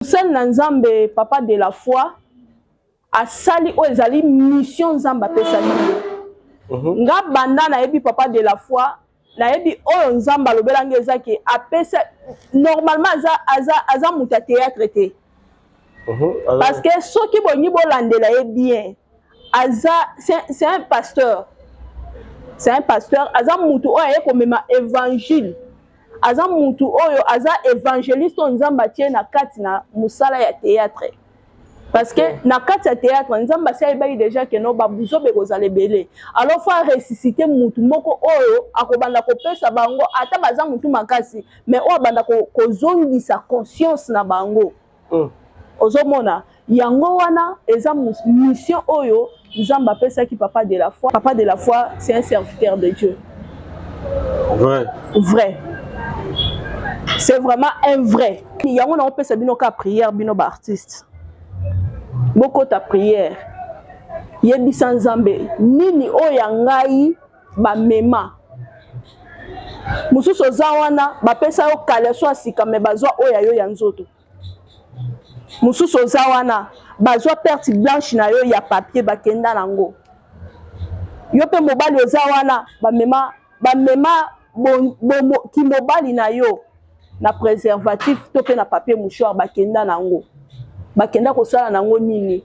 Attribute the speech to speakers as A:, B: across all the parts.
A: Mosali na Nzambe Papa de la Foi asali oyo ezali mission Nzambe apesaki ye. Nga banda nayebi Papa de la Foi, nayebi oyo Nzambe alobelaki eza ke apesa normalement aza moto ya théâtre te. Parce que soki bolingi bolandela ye bien, aza c'est un pasteur. C'est un pasteur, aza mutu oyo aye komema évangile. Aza mutu oyo aza évangéliste oyo Nzambe atie na kati na mosala ya théâtre. Parce que na kati ya théâtre, Nzambe asi ayebaki déjà ke no babuzoba ekozala ebele. Alors faut ressusciter mutu moko oyo akobanda kopesa bango, ata baza mutu makasi, mais oyo abanda kozongisa conscience na bango. Ozomona yango wana eza mission oyo Nzambe apesaki Papa de la Foi. Papa de la Foi, c'est un serviteur de Dieu.
B: Vrai.
A: Vrai. C'est vraiment un vrai. Yango na opesa bino ka prière, bino ba artiste. Bokota prière. Yebisa Nzambe nini oyo ya ngai bamema. Mosusu oza wana bapesa yo caleçon ya sika, me bazwa oyo ya yo ya nzoto. Mosusu oza wana bazwa perte blanche na yo ya papier, bakenda nango. Yo mpe mobali oza wana, bamema kimobali na yo na préservatif to mpe na papier mouchoir, bakenda nango. Bakenda kosala nango nini?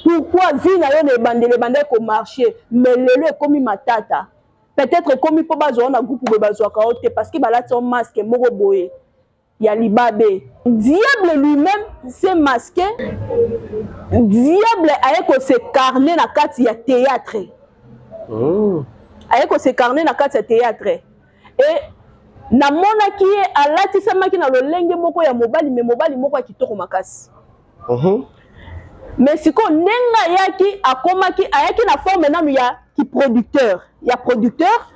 A: Pourquoi vie na yo na ebandeli ebandaki komarcher, mais lelo ekomi matata? Peut-être ekomi mpo bazwa na groupe boye, bazwaka yo te parce que balati yo masque moko boye ya libabe. Diable lui-même s'est masqué. Diable aye kos'incarner na kati ya théâtre. Aye kos'incarner na kati ya théâtre e namonaki ye alatisamaki na lolenge moko ya mobali, me mobali moko ya kitoko makasi. Mais sikoyo ndenge ayaki, akomaki, ayaki na forme nanu ya kiproducteur, ya producteur.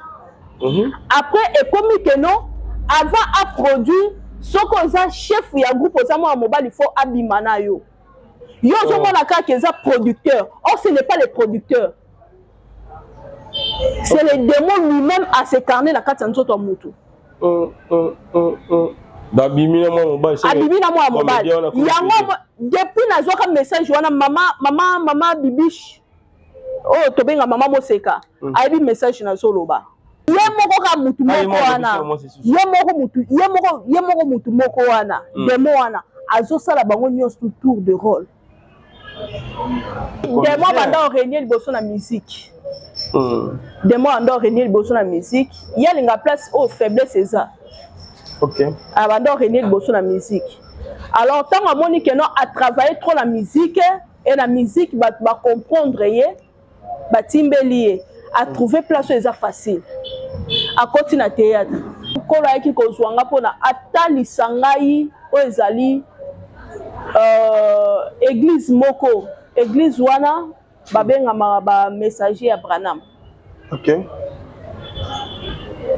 A: Après ekomi ke non, avant aproduire, soki oza chef ya groupe, oza mwana mobali, faut abima na yo. Yo ozomona kaka eza producteur, or ce n'est pas le producteur, c'est le démon lui-même as'incarner na kati ya nzoto ya mutu.
B: Babimi na mwana mobali.
A: Abimi na mwana mobali yango. Depuis nazwaka message wana, mama Bibiche oyo tobenga mama Moseka ayebi message nazoloba. Ye moko kaka mutu moko wana, ye moko mutu, ye moko mutu moko wana, démon wana azosala bango nyonso tour de rôle. Démon banda orégner liboso na musique. Démon banda orégner liboso na musique. Ye alinga place oyo faiblesse eza. Abanda orégner liboso na musique. Alors ntango amoni ke non, atravaille trop na musique e na musique bato bacomprendre ye, batimbeli ye, atrouve place oyo eza facile, akoti na théâtre. Nkolo ayaki kozwa nga mpona atalisa ngai oyo ezali église moko. Église wana babengamaka bamessager ya Branham.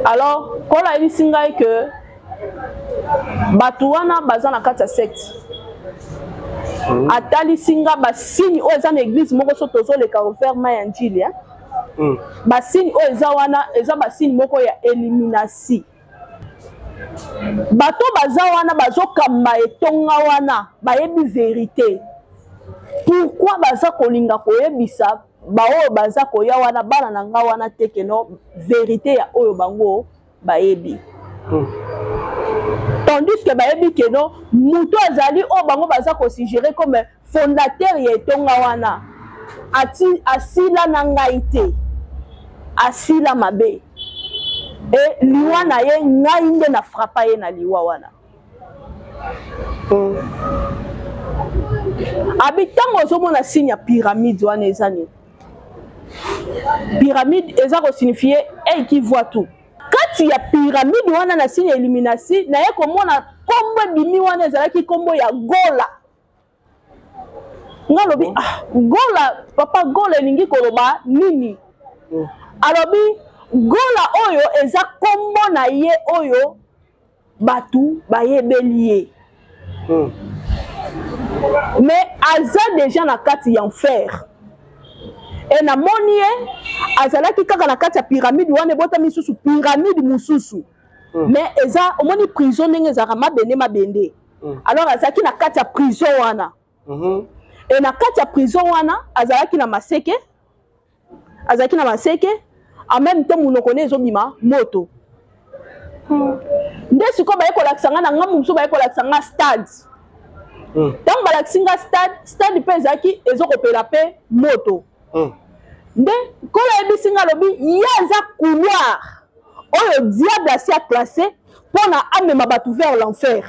A: Alors nkolo ayebisi ngai ke bato wana baza na kati ya secte. Atalisi nga basigne oyo eza na église moko. So tozoleka vers mai ya Njili, eh? Basigne oyo eza wana eza basigne moko ya élimination. Bato baza wana bazokamba etonga wana bayebi vérité. Pourquoi baza kolinga koyebisa baoyo baza koya wana, bana na nga wana te, ke non, vérité ya oyo bango bayebi? Tandis que bayebi ke non, moto azali oyo bango baza kosuggérer comme fondateur ya etonga wana ati asila na ngai te, asila mabe e liwa na ye, ngai nde na frapper ye na liwa wana. Abi ntango ozomona signe ya pyramide wana, eza nini? Pyramide eza kosignifier œil qui voit tout. Kati ya pyramide wana, na signe ya illuminati, naye komona nkombo ebimi wana, ezalaki nkombo ya Gola. Nga alobi: "Ah, Gola, papa Gola elingi koloba nini?" Alobi Gola oyo eza nkombo na ye oyo bato bayebeli ye, mais aza déjà na kati ya enfer. E namoni ye azalaki kaka na kati ya pyramide wana, ebotami lisusu pyramide mosusu. Mais eza, omoni prison ndenge ezalaka mabende mabende. Alors azalaki na kati ya prison wana. E na kati ya prison wana azalaki na maseke, azalaki na maseke, en même temps monoko ne ezobima moto. Nde sikoyo baye kolakisa nga na ngambo mosusu, baye kolakisa nga stade. Ntango balakisi nga stade, stade mpe ezalaki ezokopela mpe moto. Nde Nkolo ayebisi nga, alobi ye aza couloir oyo diable asi aclassé mpona amema bato vers l'enfer.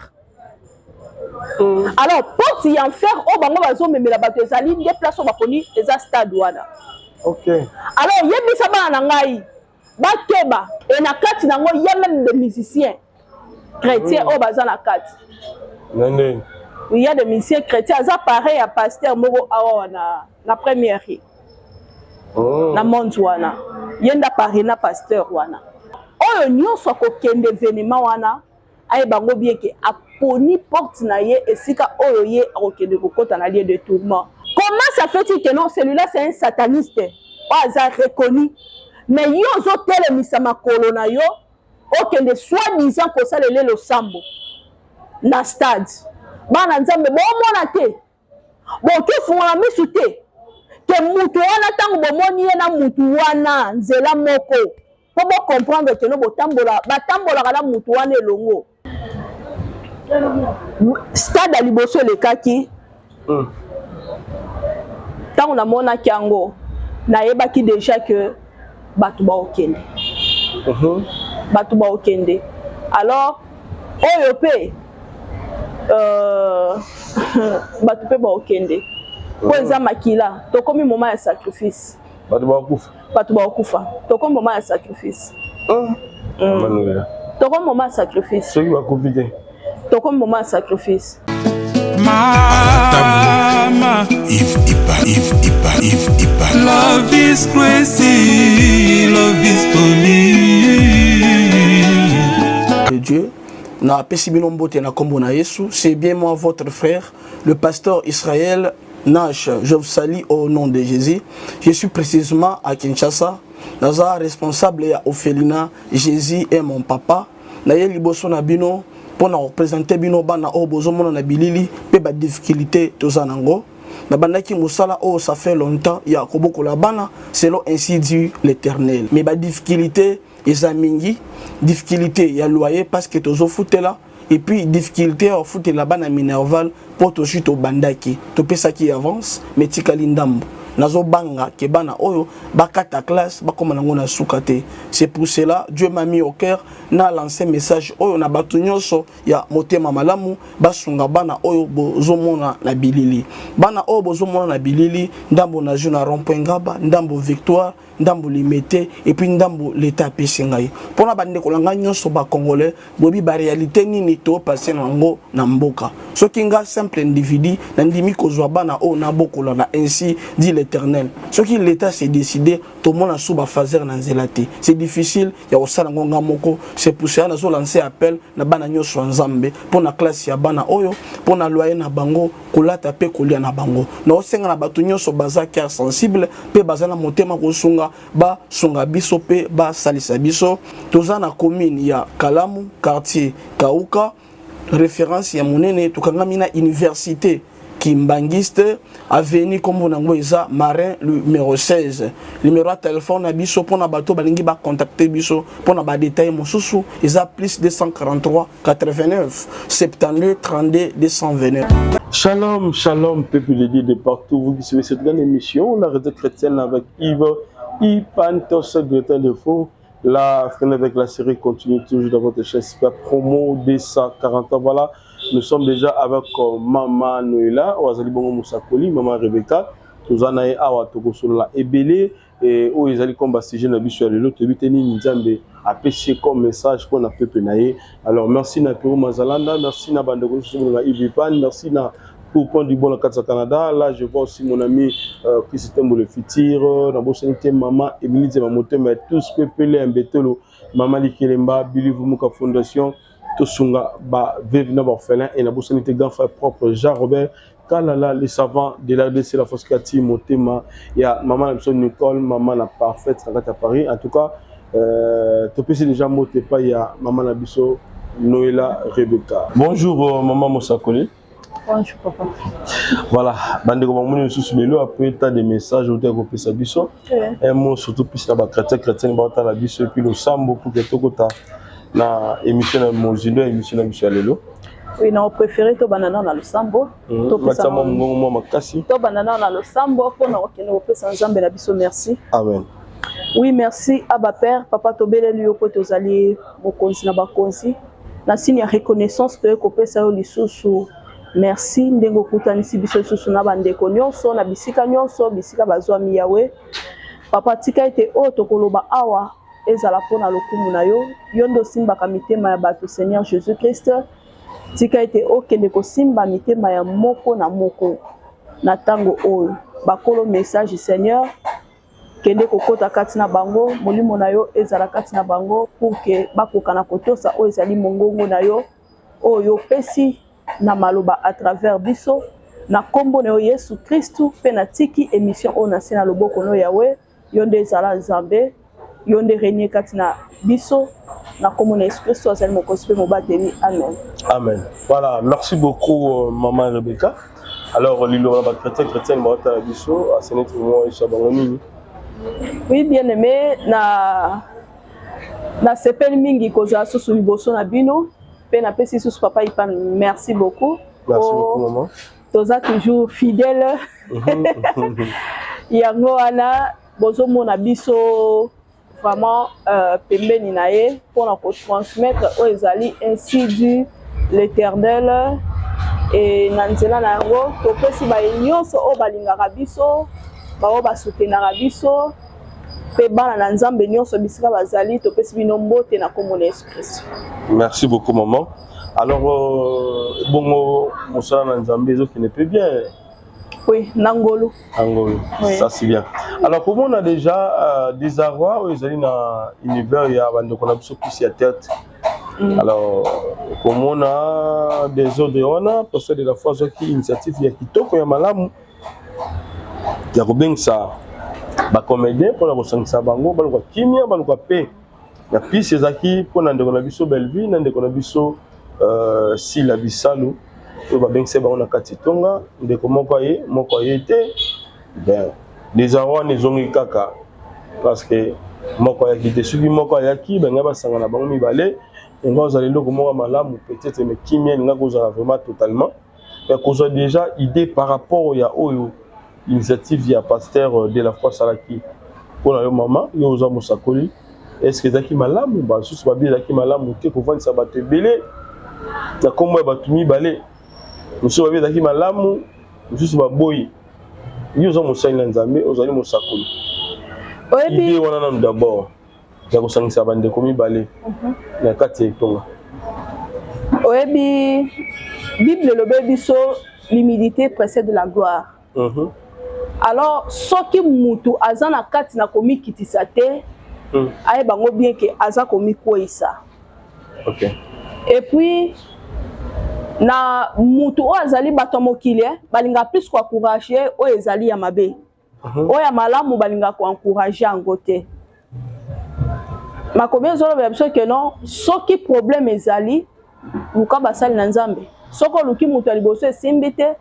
A: Alors porte ya enfer oyo bango bazomemela bato ezali nde place oyo baponi, eza stade wana. Alors yebisa bana na ngai bakeba. E na kati nango ya même des musiciens chrétiens oyo baza na kati.
B: Na ndeni?
A: Il y a des musiciens chrétiens, aza pareil ya pasteur moko awa na première na monde wana, ye nda pari na pasteur wana. Oyo nyonso akokende événement wana, ayeba yango bien ke aponi porte na ye, esika oyo ye akokende kokɔta na lieu de tourment. Comment ça fait-il que non, celui-là, c'est un sataniste oyo aza reconnu, mais yo ozotelemisa makolo na yo, okende soi-disant kosalela losambo na stade? Bana Nzambe, bomona te, boki ofungola misu te ke mutu wana, ntango bomoni ye na mutu wana nzela moko, mpo bocomprendre ke no botambola, batambolaka na mutu wana elongo. Stade ya liboso elekaki. Ntango namonaki yango, nayebaki déjà ke bato baokende. Bato baokende. Alors oyo mpe bato mpe baokende, mpo eza makila. Tokomi moment ya sacrifice.
B: Bato bakufa.
A: Bato bakokufa. Tokomi moment ya sacrifice.
B: Manuela.
A: Tokomi moment ya sacrifice.
B: Soki bakufi te?
A: Tokomi moment ya sacrifice.
C: Mama,
D: Yves Ipa, Yves Ipa, Yves Ipa.
C: Love is crazy, love is funny.
E: De Dieu. Na bino mbote na kombo na Yesu. C'est bien moi, votre frère, le pasteur Israël Nash. Je vous salue au nom de Jésus. Je suis précisément à Kinshasa. Naza responsable ya orphelinat Jésus est mon papa. Na ye liboso na bino pour na représenter bino bana oyo bozomona na bilili pe ba difficulté toza nango. Nabandaki mosala oyo ça fait longtemps ya kobokola bana selon ainsi dit l'Éternel. Mais ba difficulté eza mingi, difficulté ya loyer parce que tozofutela, et puis difficulté ya kofutela bana minerval mpo tozwi, tobandaki, topesaki avance mais tikali ndambo. Nazobanga ke bana oyo bakata classe, bakóma nango na suka te. C'est pour cela Dieu m'a mis au cœur na lancer message oyo na bato nyonso ya motema malamu, basunga bana oyo bozomona na bilili. Bana oyo bozomona na bilili, ndambo nazwi na rond-point Ngaba, ndambo Victoire, ndambo Limete, et puis ndambo leta apesi ngai. Mpona bandeko na ngai nyonso bacongolais, boyebi baréalité nini topase na yango na mboka. Soki nga simple individu nandimi kozwa bana oyo nabokola na ainsi dit l'Éternel, soki l'État s'est décidé, tomona su bafaser na nzela te, c'est difficile ya kosala yango nga moko. C'est pour cela nazolancer appel na bana nyonso ya Nzambe mpo na classe ya bana oyo, mpo na loyer na bango, kolata mpe kolia na bango. Naosenga na bato nyonso baza cœur sensible mpe baza na motema kosunga, basunga biso mpe basalisa biso. Toza na commune ya Kalamu, quartier Kauka, référence ya monene. Tokangami na université Kimbangiste, avenue kombo nango eza Marin, numéro 16. Numéro ya telefone na biso mpona bato balingi bacontacte biso mpona badetail mosusu eza plus 243 89 72 32 229.
B: Shalom, shalom, peuple de Dieu de partout, vous qui suivez cette grande émission, la réseau chrétienne avec Yves Ipantos, directeur de faux. La fin avec la série continue toujours dans votre chaîne Super Promo 240 ans. Voilà, nous sommes déjà avec Maman Noëlla, Oazali Bongo Moussakoli, Maman Rebecca, toza na ye awa, tokosolola ebele oyo ezali comme basujet na biso ya lelo. Toyebi te nini Nzambe apesi ye comme message mpona peuple na ye. Alors merci na Pero Mazalanda, merci na bandeko nyonso na Ivipan, merci na pour prendre du bon na kati ya Canada. Là, je vois aussi mon ami Chris Tembo le futur, nabosani te mama Emily Zema Motema ya tous pepele ya Mbetolo, mama Likelemba, Billy Vumuka Fondation, tosunga baveuve na baorphelin, et nabosani te grand frère propre Jean Robert Kalala, le savant de la RDC, la Foskati Motema ya mama na biso Nicole, mama na parfaite na kati ya Paris. En tout cas, topesi déjà mbote epai ya mama na biso. Noëlla Rebecca. Bonjour maman Mosakoli.
A: Bonjour papa.
B: Voilà, bandeko bamoni lisusu lelo après tas de messages oyo kopesa biso. Un mot surtout plus na ba chrétien chrétienne baotala biso et puis losambo pour que tokota na émission na mozindo ya émission na biso ya lelo.
A: Oui, na préféré tobanda nano na losambo.
B: Matisa mwa mongongo mwa makasi.
A: Tobanda nano na losambo mpona kokende kopesa Nzambe na biso merci.
B: Amen.
A: Oui, merci Abba Père, papa tobeleli yo po tozali mokonzi na bakonzi. Na signe ya reconnaissance toye kopesa yo lisusu merci ndenge okutanisi biso lisusu na bandeko nyonso na bisika nyonso bisika bazwami. Yawe papa, tika ete oyo tokoloba awa ezala mpona lokumu na yo. Yo nde osimbaka mitema ya bato. Seigneur Jésus Christ, tika ete okende kosimba mitema ya moko na moko na ntango oyo bakolo message. Seigneur, kende kokɔta kati na bango, molimo na yo ezala kati na bango pour que bakoka na kotosa oyo ezali mongongo na yo oyo opesi na maloba à travers biso, na nkombo na yo Yesu Kristu. Mpe natiki émission oyo na se na loboko no. Yawe, yo nde ezala Nzambe, yo nde règne kati na biso, na nkombo na Yesu Kristu azali mokonzi mpe mobateli. Amen.
B: Amen. Voilà, merci beaucoup maman Rebecca. Alors liloba na bachrétien chrétienne baotala biso aseneti mwa esa bango nini?
A: Oui, bien aimé, na nasepeli mingi kozala susu liboso na bino mpe napesi susu papa Ipan merci beaucoup.
B: Merci beaucoup, maman.
A: Toza toujours fidèle, yango wana bozomona biso vraiment pembeni na ye mpona kotransmettre oyo ezali ainsi dit l'Éternel. E na nzela na yango topesi baye nyonso oyo balingaka biso, baoyo basoutenaka biso, mpe bana na Nzambe nyonso bisika bazali, topesi bino mbote na nkombo na Yesu Kristo.
B: Merci beaucoup, maman. Alors bongo mosala na Nzambe ezokende mpe bien?
A: Oui, na ngolu.
B: Angolo.
A: Oui.
B: Ça c'est bien. Alors comment on a déjà désarroi oyo ezali na univers ya bandeko na biso plus ya tête. Alors komona désordre wana, pasteur de la foi azwaki initiative ya kitoko ya malamu ya kobengisa bacomédien mpona kosangisa bango, baluka kimia, baluka pe na pisi. Ezalaki mpona ndeko na biso Bellevue na ndeko na biso Sila Bisalu oyo babengisa bango na kati etonga. Ndeko moko aye, moko aye te. Ben, désarroi wana ezongi kaka parce que moko ayaki te. Soki moko ayaki, bangai basangana bango mibale, yango azala eloko moko ya malamu peut-être, mais kimia elinga kozala vraiment totalement. Mais kozwa déjà idée par rapport ya oyo initiative ya pasteur de la foi asalaki, mpona yo mama, yo oza mosakoli, est ce que ezalaki malamu? Basusu babi ezalaki malamu te kovandisa bato ebele na nkombo ya bato mibale. Mosusu babi ezalaki malamu, mosusu baboyi. Yo oza mosali na Nzambe, ozali mosakoli.
A: Oyebi
B: idée wana nanu d'abord ya kosangisa bandeko mibale na kati ya etonga?
A: Oyebi, Bible elobi biso: l'humilité précède la gloire. Alors soki mutu aza na kati na komikitisa te, ayeba yango bien que aza komikweyisa. Et puis na mutu oyo azali bato ya mokili, balingaka plus koencourager oyo ezali ya mabe. Oyo ya malamu, balingaka koencourager yango te. Makomi ezolobela biso que non, soki problème ezali, luka basali na Nzambe. Soki oluki moto ya liboso esimbi te,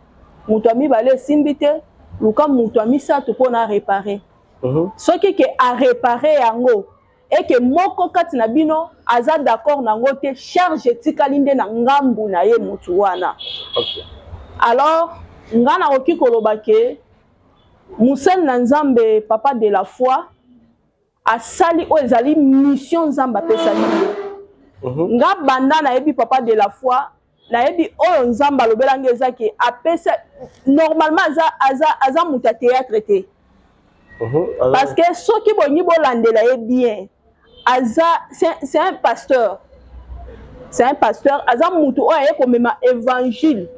A: moto ya mibale esimbi te, luka moto ya misato mpona aréparer. Soki que aréparer yango eke moko kati na bino aza d'accord nango te, charge etikali nde na ngambu na ye motu wana. Alors nga nakoki koloba que mosali na Nzambe papa de la foi asali oyo ezali mission Nzambe apesaki ye. Nga banda nayebi papa de la foi, nayebi oyo Nzambe alobelanga eza que apesa normalement aza moto ya théâtre te. Parce que soki bolingi bolandela ye bien, aza c'est un pasteur, c'est un pasteur. Aza mutu oyo aye komema évangile,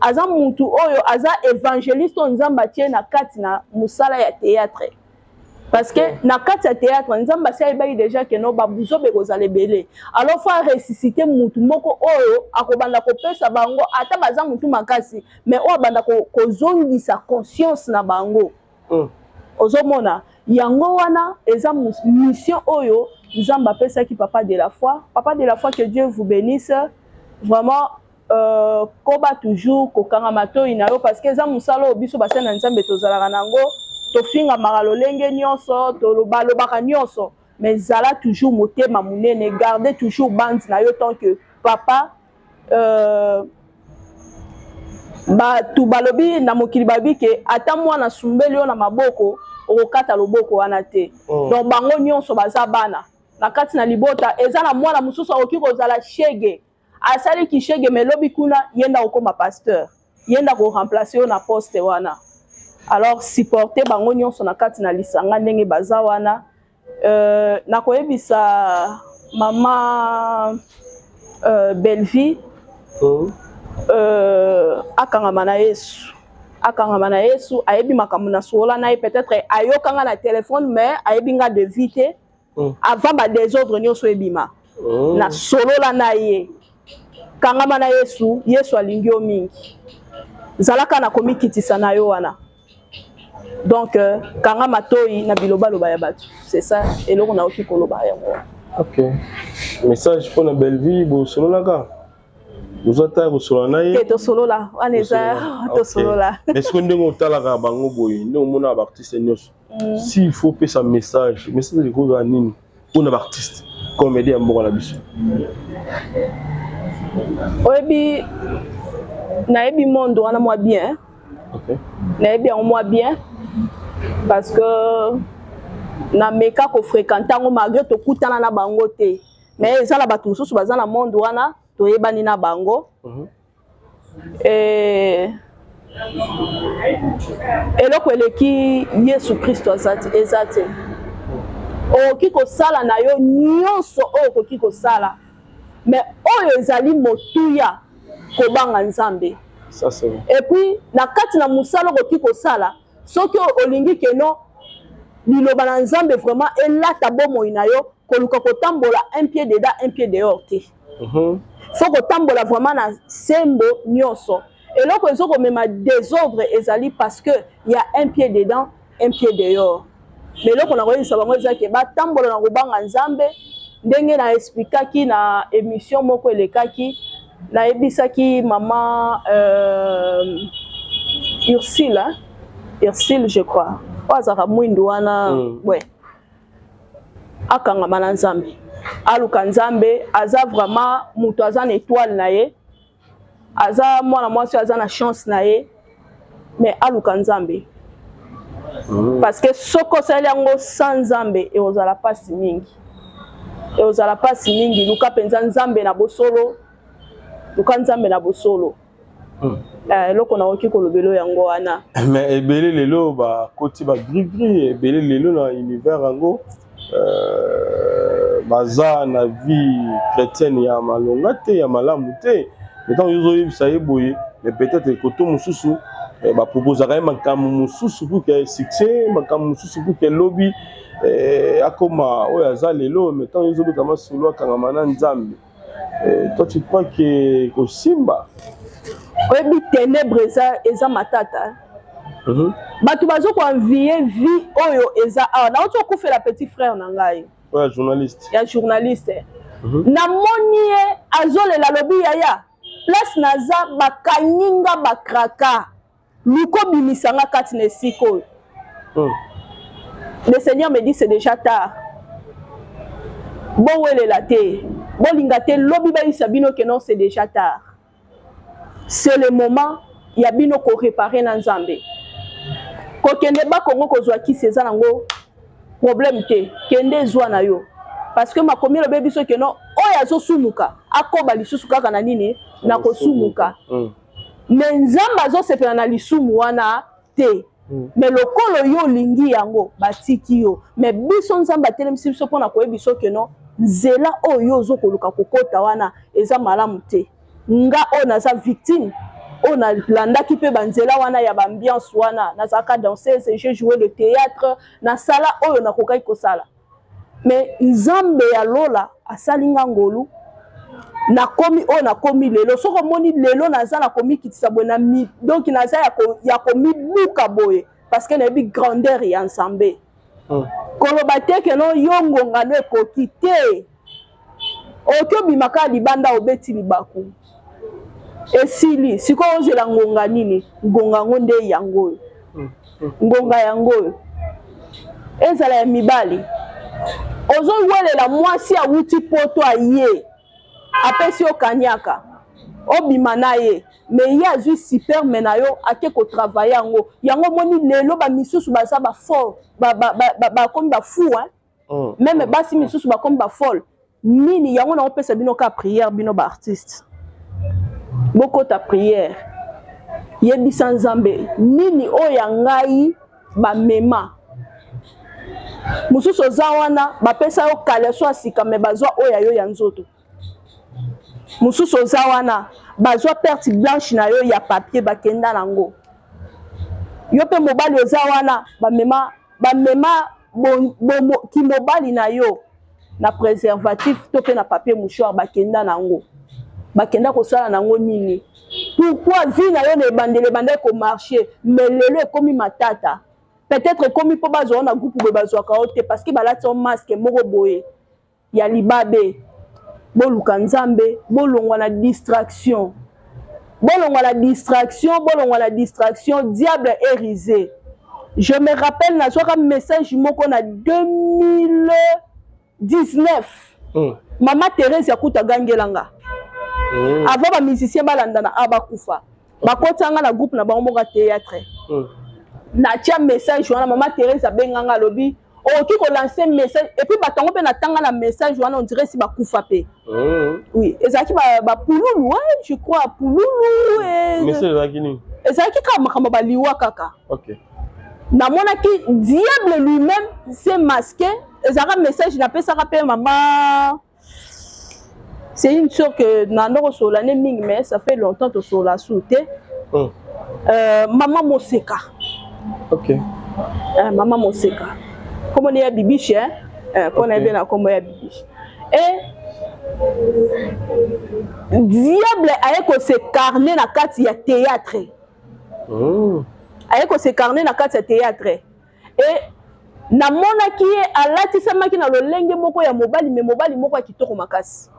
A: aza mutu oyo aza évangéliste oyo Nzambe atie na kati na mosala ya théâtre. Parce que na kati ya théâtre, Nzambe asi ayebaki déjà que no babuzoba ekozala ebele. Alors faut aressusciter mutu moko oyo akobanda kopesa bango, ata baza mutu makasi, mais oyo abanda kozongisa conscience na bango. Ozomona. Yango wana eza mission oyo Nzambe apesaki papa de la foi. Papa de la foi, que Dieu vous bénisse. Vraiment, koba toujours kokanga matoyi na yo, parce que eza mosala oyo biso basali na Nzambe tozalaka nango. Tofingamaka lolenge nyonso, balobaka nyonso, mais zala toujours motema monene, garde toujours bande na yo tant que papa. Bato balobi na mokili, balobi ke ata mwana asumbeli yo na maboko, okokata loboko wana te. Donc bango nyonso baza bana na kati na libota. Eza na mwana mosusu akoki kozala shege, asali kishege, mais lobi kuna ye nda kokóma pasteur, ye nda koremplace yo na poste wana. Alors supporte bango nyonso na kati na lisanga ndenge baza wana. Nakoyebisa mama Bellevie akangama na Yesu, akangama na Yesu. Ayebi makambo na solola na ye, peut-être ayokanga na telefone, mais ayebi nga de vie te. Avant badésordre nyonso ebima, nasolola na ye. Kangama na Yesu, Yesu alingi yo mingi. Zalaka na komikitisa na yo wana. Donc kanga matoi na bilobaloba ya bato. C'est ça eloko nayoki koloba yango wana.
B: Ok, message mpona Bellevie, bosololaka? Bozwa ta kosolola na ye?
A: Te, tosolola wana eza, tosolola.
B: Mais soki ndenge otalaka bango boye, ndenge omonaka baartiste nyonso, s'il faut pesa message, message ekozala nini mpona baartiste comédien ya mboka na biso?
A: Oyebi, nayebi monde wana mwa bien. Nayebi yango mwa bien parce que nameka kofréquente yango, malgré tokutana na bango te, mais eza na bato mosusu baza na monde wana, toyebani na bango. Eloko eleki Yesu Kristo eza te. Okoki kosala na yo nyonso oyo okoki kosala, mais oyo ezali motuya, kobanga Nzambe.
B: Ça, c'est vrai.
A: Et puis na kati na mosala okoki kosala, soki olingi keno liloba na Nzambe vraiment elata bomoi na yo, koluka kotambola un pied dedans, un pied dehors te. Faut kotambola vraiment na sembo nyonso. Eloko ezokomema désordre ezali parce que y a un pied dedans, un pied dehors. Mais eloko na koyebisa bango eza ke batambola na kobanga Nzambe. Ndenge na explikaki na émission moko elekaki, nayebisaki mama Ursule, hein? Ursule, je crois, oyo azalaka mwindu wana. Ouais, akangama na Nzambe, aluka Nzambe. Aza vraiment moto aza na étoile na ye, aza mwana mwasi oyo aza na chance na ye, mais aluka Nzambe, parce que soki osali yango sans Nzambe, ekozala mpasi mingi, ekozala mpasi mingi. Luka mpenza Nzambe na bosolo, luka Nzambe na bosolo. Eloko nakoki kolobela yango wana.
B: Mais ebele lelo bakoti bagris-gris, ebele lelo na univers yango, baza na vie chrétienne ya malonga te, ya malamu te. Mais ntango ozoyebisa ye boye, mais peut-être koto mosusu baproposaka ye makambo mosusu pour que succès, makambo mosusu pour que lobi akoma oyo aza lelo. Mais ntango ozobeta masolo akangama na Nzambe, toi, tu crois que kosimba?
A: Oyebi, ténèbre eza matata. Bato bazokoenvie vie oyo eza awa. Nauti okufela petit frère na ngai.
B: Oyo ya journaliste?
A: Ya journaliste. Namoni ye azolela, alobi: "Yaya, place naza, bakangi nga, bakraka, luka obimisa nga kati na esika oyo." Le Seigneur me dit: "C'est déjà tard." Bowelela te, bolinga te lobi bayisa bino ke non, c'est déjà tard. C'est le moment ya bino koréparer na Nzambe. Kokende Bakongo kozwa kisi eza nango problème te, kende ezwa na yo, parce que makomi elobi biso ke non, oyo azosumuka akoba lisusu kaka na nini? Na kosumuka. Mais Nzambe azosepela na lisumu wana te. Mais lokolo yo olingi yango, batiki yo. Mais biso, Nzambe atelemisi biso mpona koyebi biso ke non, nzela oyo yo ozokoluka kokota wana eza malamu te. Nga oyo naza victime oyo nalandaki mpe banzela wana ya baambiance wana, nazalaka danseuse, j'ai joué le théâtre, nasala oyo nakokaki kosala, mais Nzambe ya lola asali nga ngolu, nakomi oyo nakomi lelo. Soki omoni lelo naza na komikitisa boye na donc naza ya komibuka boye parce que nayebi grandeur ya Nzambe. Koloba te que non, yo ngonga no ekoki te. Okoki obima kaka libanda, obeti libaku, esili. Sikoyo ozela ngonga nini? Ngonga yango nde yango oyo. Ngonga yango oyo ezala ya mibali. Ozowelela mwasi awuti Poto, aye apesi yo kaniaka, obima na ye, mais ye azwi sperme na yo, ake kotravailler yango. Yango omoni lelo bamisusu baza bafort, bakomi bafous, hein? Même basi misusu bakomi bafolle. Nini yango? Naopesa bino ka prière, bino baartiste, bokota prière, yebisa Nzambe nini oyo ya ngai bamema. Mosusu oza wana, bapesa yo caleçon ya sika, mais bazwa oyo ya yo ya nzoto. Mosusu oza wana, bazwa perte blanche na yo ya papier, bakenda nango. Yo mpe mobali oza wana, bamema bamema kimobali na yo na préservatif to mpe na papier mouchoir, bakenda nango. Bakenda kosala nango nini? Pourquoi vie na yo na ebandeli ebandaki komarcher, mais lelo ekomi matata? Peut-être ekomi mpo bazwa na groupe boye, bazwaka yo te parce que balati yo masque moko boye ya libabe. Boluka Nzambe, bolongwa na distraction, bolongwa na distraction, bolongwa na distraction. Diable est rusé. Je me rappelle, nazwaka message moko na 2019. Mama Thérèse akuta agangelanga. Avant bamusicien balandana a bakufa, bakotianga na groupe na bango moko ya théâtre. Natia message wana, mama Thérèse abenganga, alobi okoki kolancer message. Et puis bato yango mpe natanga na message wana, on dirait si bakufa mpe. Oui, ezalaki bapululu, je crois pululu.
B: Message ezalaki nini?
A: Ezalaki kaka makambo baliwa kaka. Namonaki diable lui-même s'est masqué. Ezalaka message napesaka mpe mama, c'est une sœur que nando kosolola ne mingi, mais ça fait longtemps tosolola su te. Mama Moseka. Mama Moseka, kombo ya Bibiche, mpo na ye na kombo ya Bibiche. Et diable aye kos'incarner na kati ya théâtre. Aye kos'incarner na kati ya théâtre et namonaki ye alatisamaki na lolenge moko ya mobali, mais mobali moko ya kitoko makasi.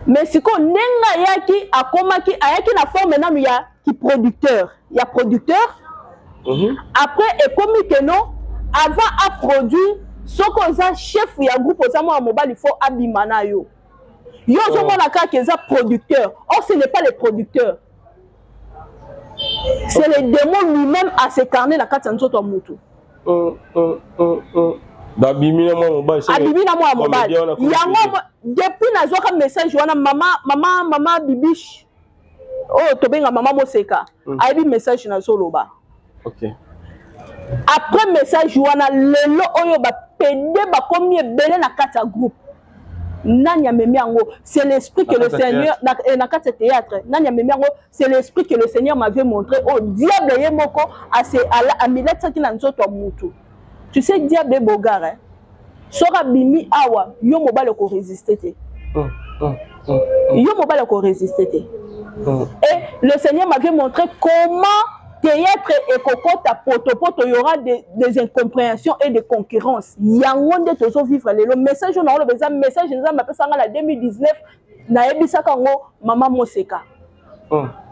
A: Mais sikoyo ndenge ayaki, akomaki, ayaki na forme nanu ya kiproducteur, ya producteur. Après ekomi que non, avant aproduire, soki oza chef ya groupe, oza mwana mobali, faut abima na yo. Yo ozomona kaka eza producteur, or ce n'est pas le producteur, c'est le démon lui-même as'incarner na kati ya nzoto ya mutu.
B: Babimi na mwana mobali.
A: Abimi na mwana mobali yango. Depuis nazwaka message wana, mama Bibiche oyo tobenga mama Moseka ayebi message nazoloba. Après message wana, lelo oyo bapédés bakomi ebele na kati ya groupe. Nani amemi yango? C'est l'esprit que le Seigneur, na kati ya théâtre, nani amemi yango? C'est l'esprit que le Seigneur m'avait montré. Oyo diable ye moko amilatisaki na nzoto ya mutu. Tu sais, diable est beau gars, hein? Soki abimi awa, yo mobali okorésister te. Yo mobali okorésister te. Et le Seigneur m'avait montré comment théâtre ekokota potopoto, il y aura des incompréhensions et des concurrences. Yango nde tozovivre lelo. Message oyo naoloba eza message Nzambe apesanga na 2019. Nayebisaka yango mama Moseka.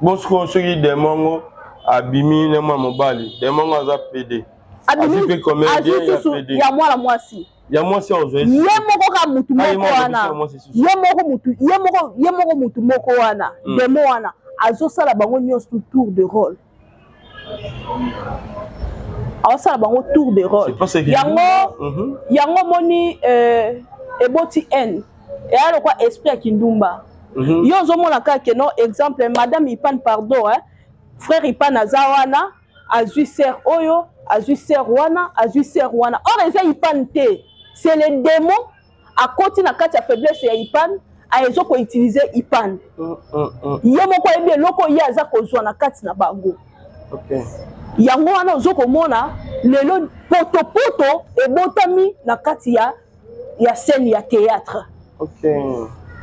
B: Bon, sikoyo soki démon ngo abimi na mwana mobali, démon ngo aza pédé.
A: Azwi susu ya mwana mwasi.
B: Ya mwasi.
A: Ozwa ye moko kaka mutu moko wana, ye moko mutu, ye moko, ye moko mutu moko wana. Démon wana azosala bango nyonso tour de rôle, aosala bango tour de rôle. Yango yango omoni eboti haine, eya lokwa esprit ya kindumba. Yo ozomona kaka que non, exemple madame Ipan, pardon, hein, frère Ipan aza wana, azwi sœur oyo, azwi sœur wana, azwi sœur wana, or eza Ipan te, c'est le démon akoti na kati ya faiblesse ya Ipan, aezo koutiliser Ipan. Ye moko ayebi eloko ye aza kozwa na kati na bango. Yango wana ozo komona lelo potopoto ebotami na kati ya scène ya théâtre.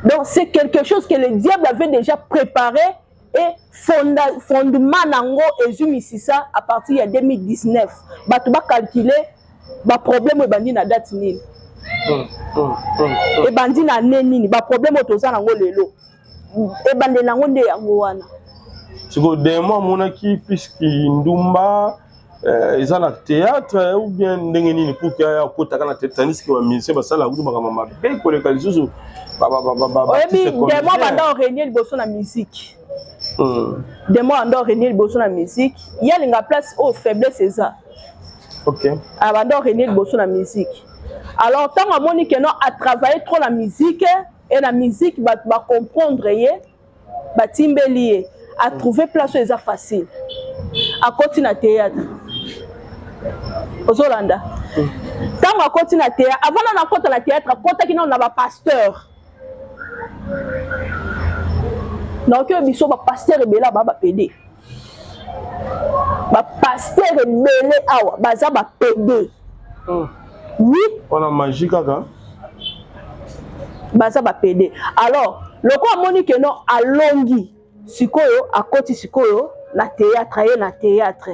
A: Donc c'est quelque chose que le diable avait déjà préparé et fondement nango ezwi misisa à partir ya 2019. Bato bacalculer. Baproblème oyo ebandi na date nini? Ebandi na année nini? Baproblème oyo toza nango lelo, ebandeli yango nde yango wana.
B: Sikoyo demo amonaki puisque ndumba eza na théâtre ou bien ndenge nini pour que aya akotaka na théâtre, tandis que bamusicien basalaka kutu makambo mabe koleka lisusu.
A: Oyebi, demo banda orenie liboso na musique. Demo anda orenie liboso na musique, ye alinga place oyo faiblesse eza. Abanda orenie liboso na musique. Alors ntango amoni que non, atravaille trop na musique e na musique bato bacomprendre ye, batimbeli ye, atrouve place oyo eza facile, akoti na théâtre. Ozolanda, ntango akoti na théâtre, avant nano akota na théâtre, akotaki nano na bapasteur. Naoki oyo biso bapasteur ebele aba bapédé, bapasteur ebele awa baza bapédé. Oui.
B: Wana magie kaka.
A: Baza bapédé. Alors lokola amoni que non, alongi sikoyo, akoti sikoyo na théâtre, aye na théâtre.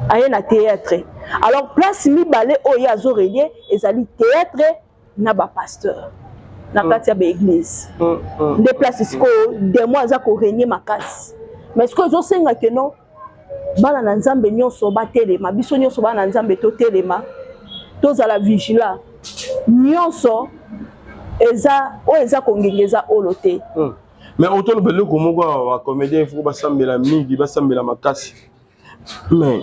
A: Aye na théâtre. Alors place mibale oyo ye azorenie ezali théâtre na bapasteur na kati ya baéglise. Nde place sikoyo demo aza korenie makasi. Mais sikoyo ezosenga que non, bana na Nzambe nyonso batelema, biso nyonso bana na Nzambe totelema, tozala vigilant. Nyonso eza oyo eza kongenga, eza olo te.
B: Mais otoloba eloko moko awa, bacomédien il faut basambela mingi, basambela makasi. Mais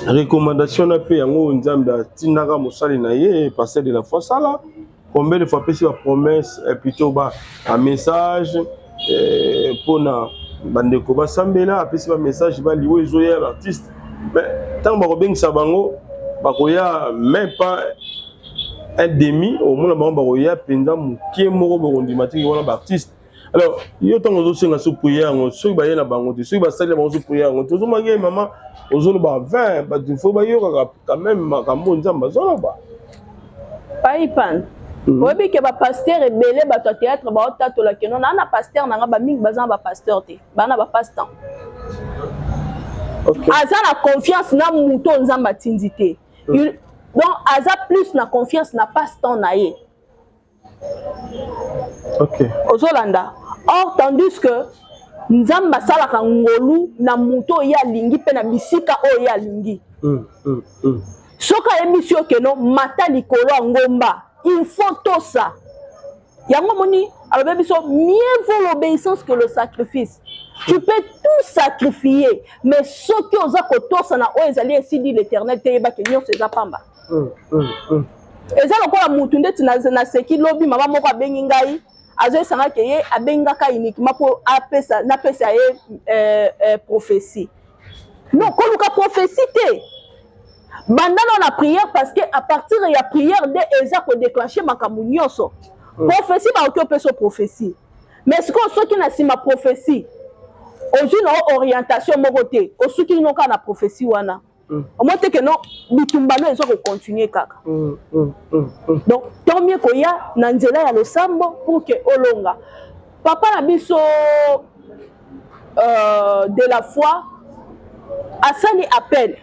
B: recommandation na mpe yango, Nzambe atindaka mosali na ye pasteur de la foi sala combien de fois, apesi bapromesse, plutôt bamessage mpona bandeko basambela, apesi bamessage baliwo ezoya baartiste. Mais ntango bakobengisa bango, bakoya même pas un demi. Omona bango bakoya mpenza moke moko, bokondima tiki wana baartiste. Alors yo ntango ozosenga so prière yango, soki baye na bango te, soki basali na bango so prière yango te, ozomaki ye mama ozoloba 20 bato faut bayokaka quand même makambo Nzambe azoloba.
A: Paipan, oyebi que bapasteur ebele, bato ya théâtre baotatola que non, naa na pasteur na nga. Bamingi baza na bapasteur te, baa na bapasse-temps. Aza na confiance na moto oyo Nzambe atindi te. Donc aza plus na confiance na passe-temps na ye. Ozolanda? Or tandis que Nzambe asalaka ngolu na moto oyo ye alingi mpe na bisika oyo ye alingi. Soki ayebisi yo que non, mata likolo ya ngomba, il faut tosa yango. Omoni, alobi biso: mieux vaut l'obéissance que le sacrifice. Tu peux tout sacrifier, mais soki oza kotosa na oyo ezali ainsi dit l'Éternel te, yebaki nyonso eza pamba. Eza lokola mutu ndeti naseki lobi, mama moko abengi ngai, azoyesanga que ye abengaka uniquement mpo apesa, napesa ye prophétie. Non, koluka prophétie te, banda nano na prière, parce que à partir ya prière nde eza kodéclenche makambo nyonso. Prophétie, bakoki opesa prophétie, mais sikoyo soki na nsima prophétie ozwi na orientation moko te, osuki no kaka na prophétie wana, omoi te que non, bitumba no eza kocontinue kaka. Donc tant mieux koya na nzela ya losambo pour que olonga. Papa na biso de la foi asali appel.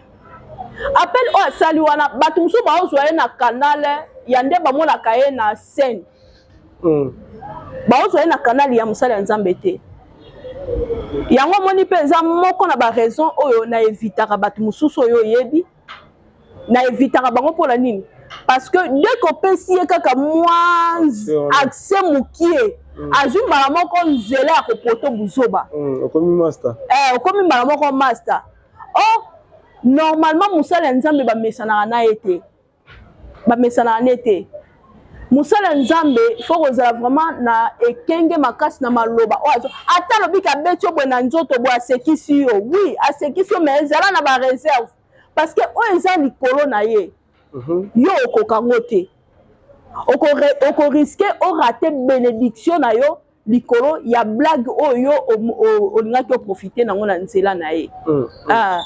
A: Appel oyo asali wana, bato mosusu baozwa ye na canal ya nde bamonaka ye na scène, baozwa ye na canal ya mosali ya Nzambe te. Yango omoni mpe eza moko na baraison oyo na evitaka bato mosusu oyo oyebi, na evitaka bango. Mpona nini? Parce que dès kopesi ye kaka mwa accès mokie, azwi mbala moko nzela ya kopoto buzoba.
B: Okomi master.
A: Okomi mbala moko master. Or normalement mosala ya Nzambe bamesanaka na ye te, bamesanaka ne te. Mosala ya Nzambe faut kozala vraiment na ekenge makasi na maloba oyo azo. Ata alobi abeti yo boye na nzoto boye, asekisi yo, oui, asekisi yo, mais ezala na baréserve, parce que oyo eza likolo na ye, yo okoka ngo te, okoriske orater bénédiction na yo likolo ya blague oyo olingaki oprofite nango na nzela na ye. Ah.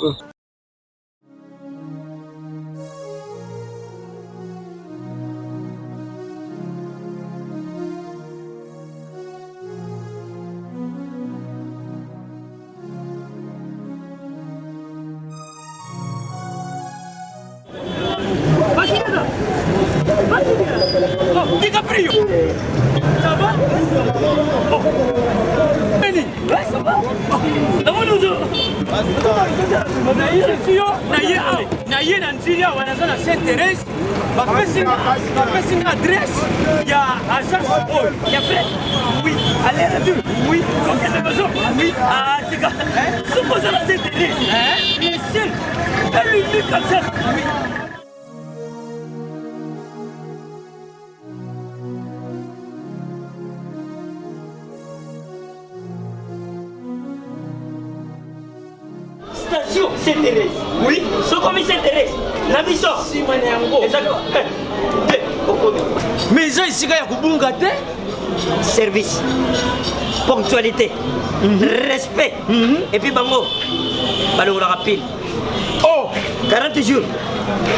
F: DiCaprio. Ça va? Oh. Nini? Ouais, ça va? Namoni ozo. Nayebisi yo, naye awa, naye na Ndjili awa, naza na Sainte Thérèse. Bapesi bapesi nga adresse ya agence oyo. Ya frère? Oui. Aller retour? Oui. Kokende maison? Oui. Ah, tika. Soki oza na Sainte Thérèse, le seul et l'unique agence. Oui.
G: Station Saint Thérèse. Oui, sokomi Saint Thérèse. Na biso.
F: Sima na yango.
G: Eza eh, te okomi.
F: Mais eza esika ya kobunga te.
G: Service. Ponctualité. Mm -hmm. Respect. Mm -hmm. Et puis bango balongolaka pile.
F: Oh,
G: 40 jours.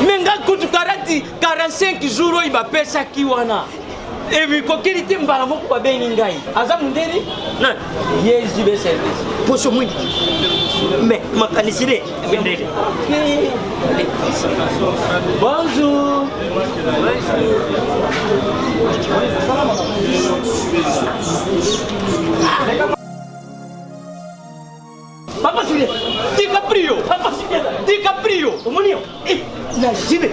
F: Mais nga kutu 40 45 jours oyo bapesaki wana. Ebikokeli te mbala moko babengi ngai. Aza mundeli?
G: Nani?
F: Ye JB service.
G: Poso mwindi. Mais makanisi ne mindele.
F: Bonjour.
G: Papa Julien.
F: DiCaprio.
G: Papa Julien.
F: DiCaprio.
G: Omoni yo. Eh, na JB.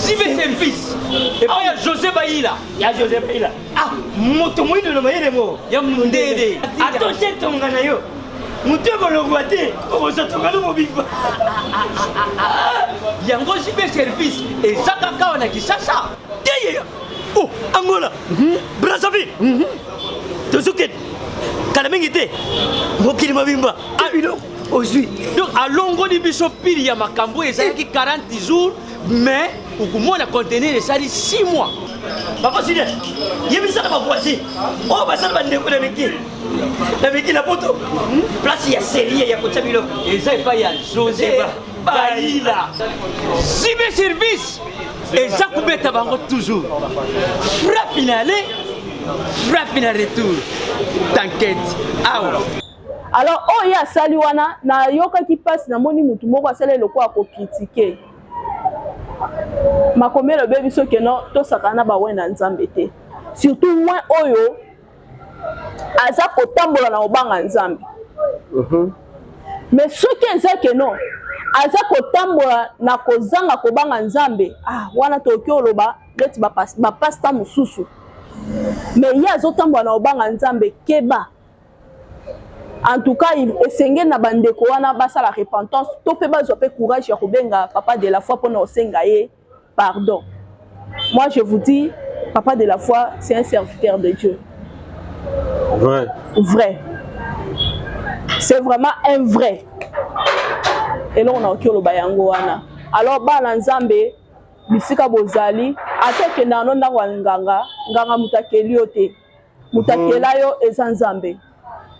F: JB service. Epai ya José Bayila.
G: Ya José Bayila. Ah, moto moyindo na mayele mo.
F: Ya mundele.
G: Atoshe tonga na yo. Moto ekolongwa te, okozwa tonga no mobimba.
F: Yango JB service eza kaka awa na Kinshasa.
G: Te ye. Oh, Angola. Brazzaville. Tozokende. Kala mingi te. Mokili mobimba. Ah, biloko ozwi.
F: Donc alongoli biso pili ya makambo ezalaki 40 jours mais okomona conteneur esali 6 mois.
G: Papa Julien, yebisa na bavoisin oyo basala bandeko na miki na miki na poto place ya serie ya kotya biloko
F: eza epai ya José Bayila. Sibe service eza kobeta bango toujours frappe na aller frappe na retour t'inquiète awa.
A: Alors oyo ye asali wana nayokaki mpasi, namoni motu moko asali eloko ya kokritike makomi elobe biso ke no tosakana na bawe na Nzambe te, surtout moins oyo aza kotambola na kobanga Nzambe. Mais soki eza ke no aza kotambola na kozanga kobanga Nzambe, ah, wana tokoki oloba neti bapasta mosusu. Mais ye azotambola na kobanga Nzambe, keba. En tout cas, esengeli na bandeko wana basala repentance to mpe bazwa mpe courage ya kobenga papa de la foi mpona kosenga ye pardon. Moi je vous dis, papa de la foi, c'est un serviteur de Dieu.
B: Vrai.
A: Vrai. C'est vraiment un vrai. Eloko nakoki oloba yango wana. Alors bana Nzambe bisika bozali, ata okendaka no ndako ya nganga, nganga moto akeli yo te. Moto akela yo eza Nzambe.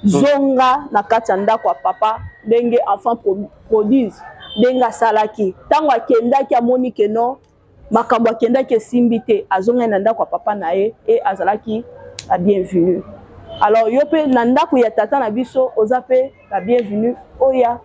A: Zonga na kati ya ndako ya papa ndenge enfant prodige ndenge asalaki. Ntango akendaki amoni ke non makambo akendaki esimbi te, azongaki na ndako ya papa na ye e azalaki la bienvenue. Alors yo pe na ndako ya tata na biso oza pe la bienvenue, oya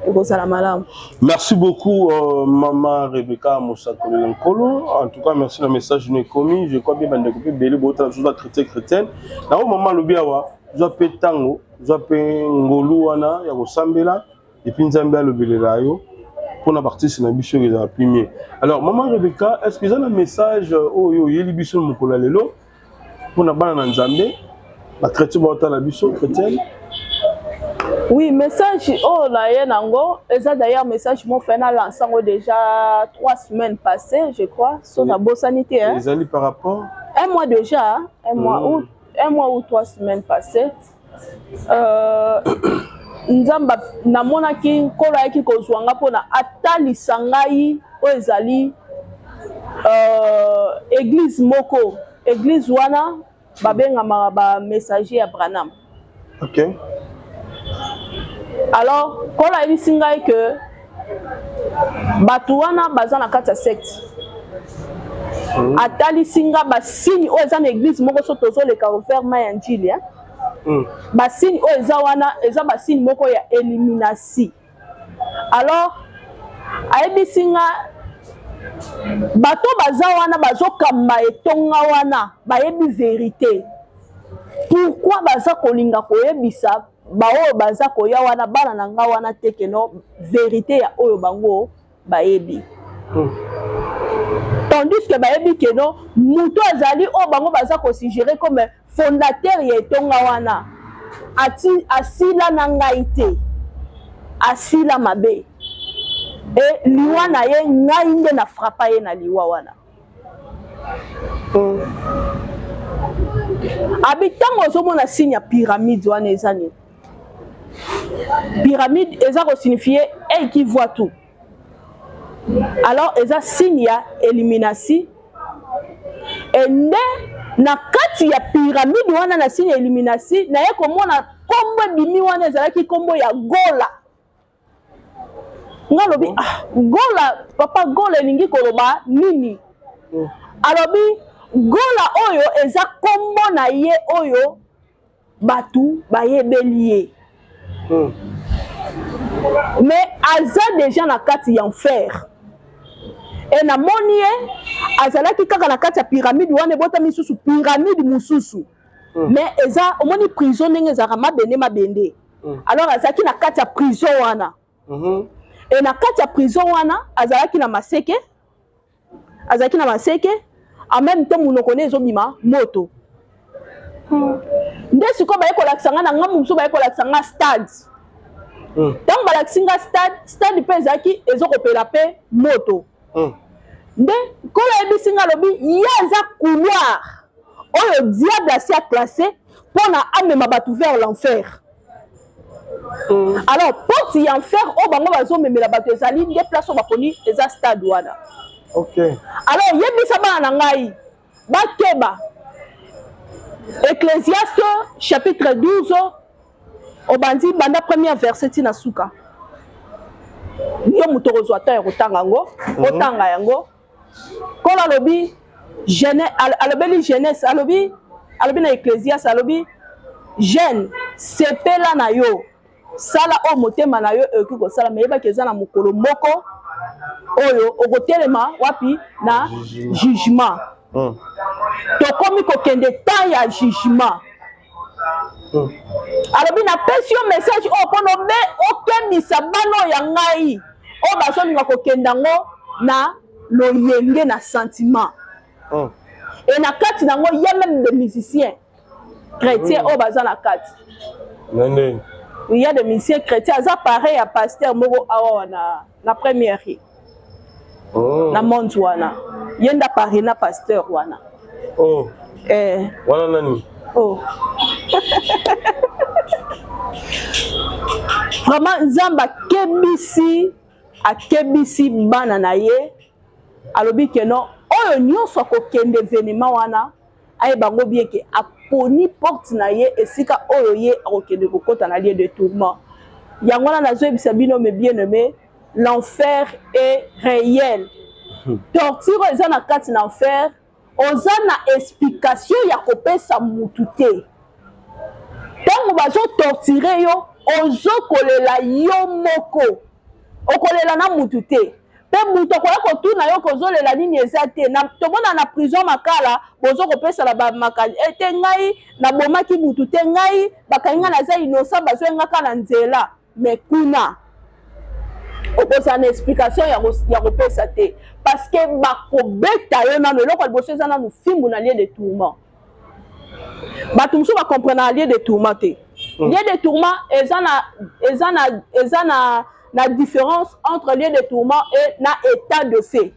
A: ekozala malamu.
B: Merci beaucoup maman Rebecca Mosakoli Nkolo. En tout cas merci na message no ekomi. Je crois bien bandeko pe bele botala biso za chrétien chrétienne. Na oyo maman alobi awa, zwa pe tango, zwa pe ngolu wana ya kosambela et puis Nzambe alobelela yo mpona ba artiste na biso ezala plus mieux. Alors maman Rebecca, est-ce que eza na message oyo oyeli biso mokolo ya lelo mpona bana na Nzambe, ba chrétien baotala biso chrétienne?
A: Oui, message oyo na ye nango eza d'ailleurs message mo fait na lancé yango déjà 3 semaines passées, je crois, so na bosani te, hein?
B: Ezali par rapport
A: un mois déjà, un mois ou un mois ou 3 semaines passées. Nzambe namonaki nkolo ayaki kozwa nga mpona atalisa ngai oyo ezali église moko. Église wana babengamaka ba messager ya Branham. Alors nkolo ayebisi ngai ke bato wana baza na kati ya secte. Atalisi nga basigne oyo eza na église moko so tozoleka vers mai ya Njili, hein? Basigne oyo eza wana eza basigne moko ya élimination. Alors ayebisi nga Bato baza wana bazokamba etonga wana bayebi verite. Pourquoi baza kolinga koyebisa baoyo baza koya wana bana na nga wana te que non verite ya oyo bango bayebi? Tandis que bayebi que non moto azali oyo bango baza kosuggere comme fondateur ya etonga wana ati asila na ngai te, asila mabe e liwa na ye ngai nde na frappa ye na liwa wana. Abi ntango ozomona signe ya pyramide wana eza nini? Pyramide eza kosignifie œil qui voit tout. Alors eza signe ya élimination e nde na kati ya pyramide wana na signe ya élimination naye komona kombo ebimi wana ezalaki kombo ya Gola. Nga alobi ah, Gola papa, Gola elingi koloba nini? Alobi Gola oyo eza kombo na ye oyo bato bayebeli ye, mais aza deja na kati ya enfer. E namoni ye azalaki kaka na kati ya pyramide wana, ebotami lisusu pyramide mosusu. Mais eza omoni prison ndenge ezalaka mabende mabende. Alors azalaki na kati ya prison wana. E na kati ya prison wana azalaki na maseke, azalaki na maseke, en même temps monoko ne ezobima moto. Nde sikoyo baye kolakisa nga na ngambo mosusu, baye kolakisa nga stade. Ntango balakisi nga stade, stade mpe ezalaki ezokopela mpe moto. Nde nkolo ayebisi nga, alobi ye aza couloir oyo diable asi aclassé mpona amema bato vers l'enfer. Alors porte ya enfer oyo bango bazomemela bato ezali nde place oyo baponi eza stade wana. Alors yebisa bana na ngai bakeba. Ecclésiaste chapitre 12, obandi banda première verset ti na suka. Yo moto okozwa temps ya kotanga yango, otanga yango. Nkolo alobi jeune, alobeli jeunesse, alobi na Ecclésiaste, alobi jeune, sepela na yo, sala oyo motema na yo ekoki kosala, me yebaki eza na mokolo moko oyo okotelema wapi na jugement. Tokomi kokende temps ya jugement. Alobi napesi yo message oyo mpona obe okebisa bana oyo ya ngai oyo bazolinga kokenda yango na loyenge na sentiment. E na kati nango ya même des musiciens chrétiens oyo baza na kati.
B: Na ndenge
A: il y a des musiciens chrétiens aza pareil ya pasteur moko awa na première rue. Na monde wana ye nda pareil na pasteur wana.
B: Oh.
A: Eh.
B: Wana nani?
A: Oh. Vraiment Nzambe akebisi bana na ye, alobi ke non, oyo nyonso akokende événement wana ayeba yango bien ke aponi porte na ye esika oyo ye akokende kokota na lieu de tourment. Yango wana nazoyebisa bino, mes bien-aimés, l'enfer est réel. Torture oyo eza na kati na enfer, oza na explication ya kopesa mutu te. Ntango bazotorture yo, ozokolela yo moko, okolela na mutu te, mpe mutu akoya kotuna yo kozolela nini eza te. Na tomona na prison Makala, bozo kopesana bamakani ete ngai nabomaki mutu te, ngai bakangi ngai, naza innocent, bazoyengaka na nzela. Mais kuna okozala na explication ya kopesa te, parce que bakobeta yo nano. Eloko ya liboso eza nanu fimbu na lieu de tourment. Bato mosusu bacomprenaka lieu de tourment te. Lieu de tourment eza na différence entre lieu de tourment et na état de fait.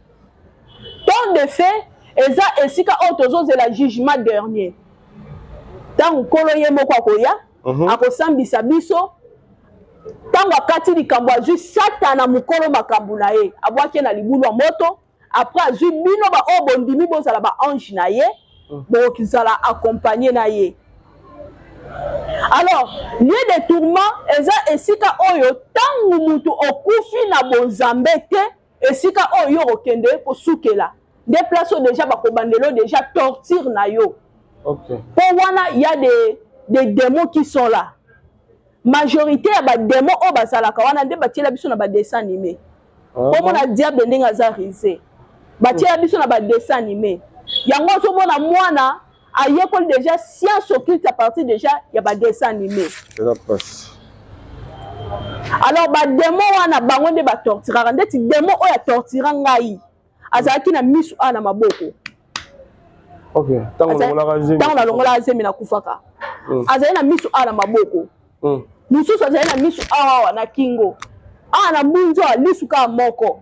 A: Temps de fait eza esika oyo tozozela jugement dernier, ntango nkolo ye moko akoya, akosambisa biso. Ntango akati likambo, azwi Satana mokolo makambo na ye, abwaki ye na libulu ya moto. Après azwi bino baoyo bondimi, bozala baange na ye, bokozala accompagné na ye. Alors lieu de tourment eza esika oyo ntango mutu okufi na bonzambe te, esika oyo yo okokende kosukela, nde place oyo déjà bakobandela oyo déjà torture na yo. Mpo wana ya des démons qui sont là. Majorité ya badémons oyo bazalaka wana nde batiela biso na badessin animé. Omona diable ndenge aza rusé. Batiela biso na badessin animé. Yango ozomona mwana ayekoli déjà science occulte à partir déjà ya badessin animé.
B: Eza pasi.
A: Alors badémon wana, bango nde batorturaka. Ndeti démon oyo atortura ngai azalaki na misu awa na maboko.
B: Ok, ntango olongolaka zemi?
A: Ntango nalongolaka zemi, nakufaka. Azali na misu awa na maboko. Mosusu azali na misu awa awa na kingo, awa na mbunzu awa, lisu kaka moko.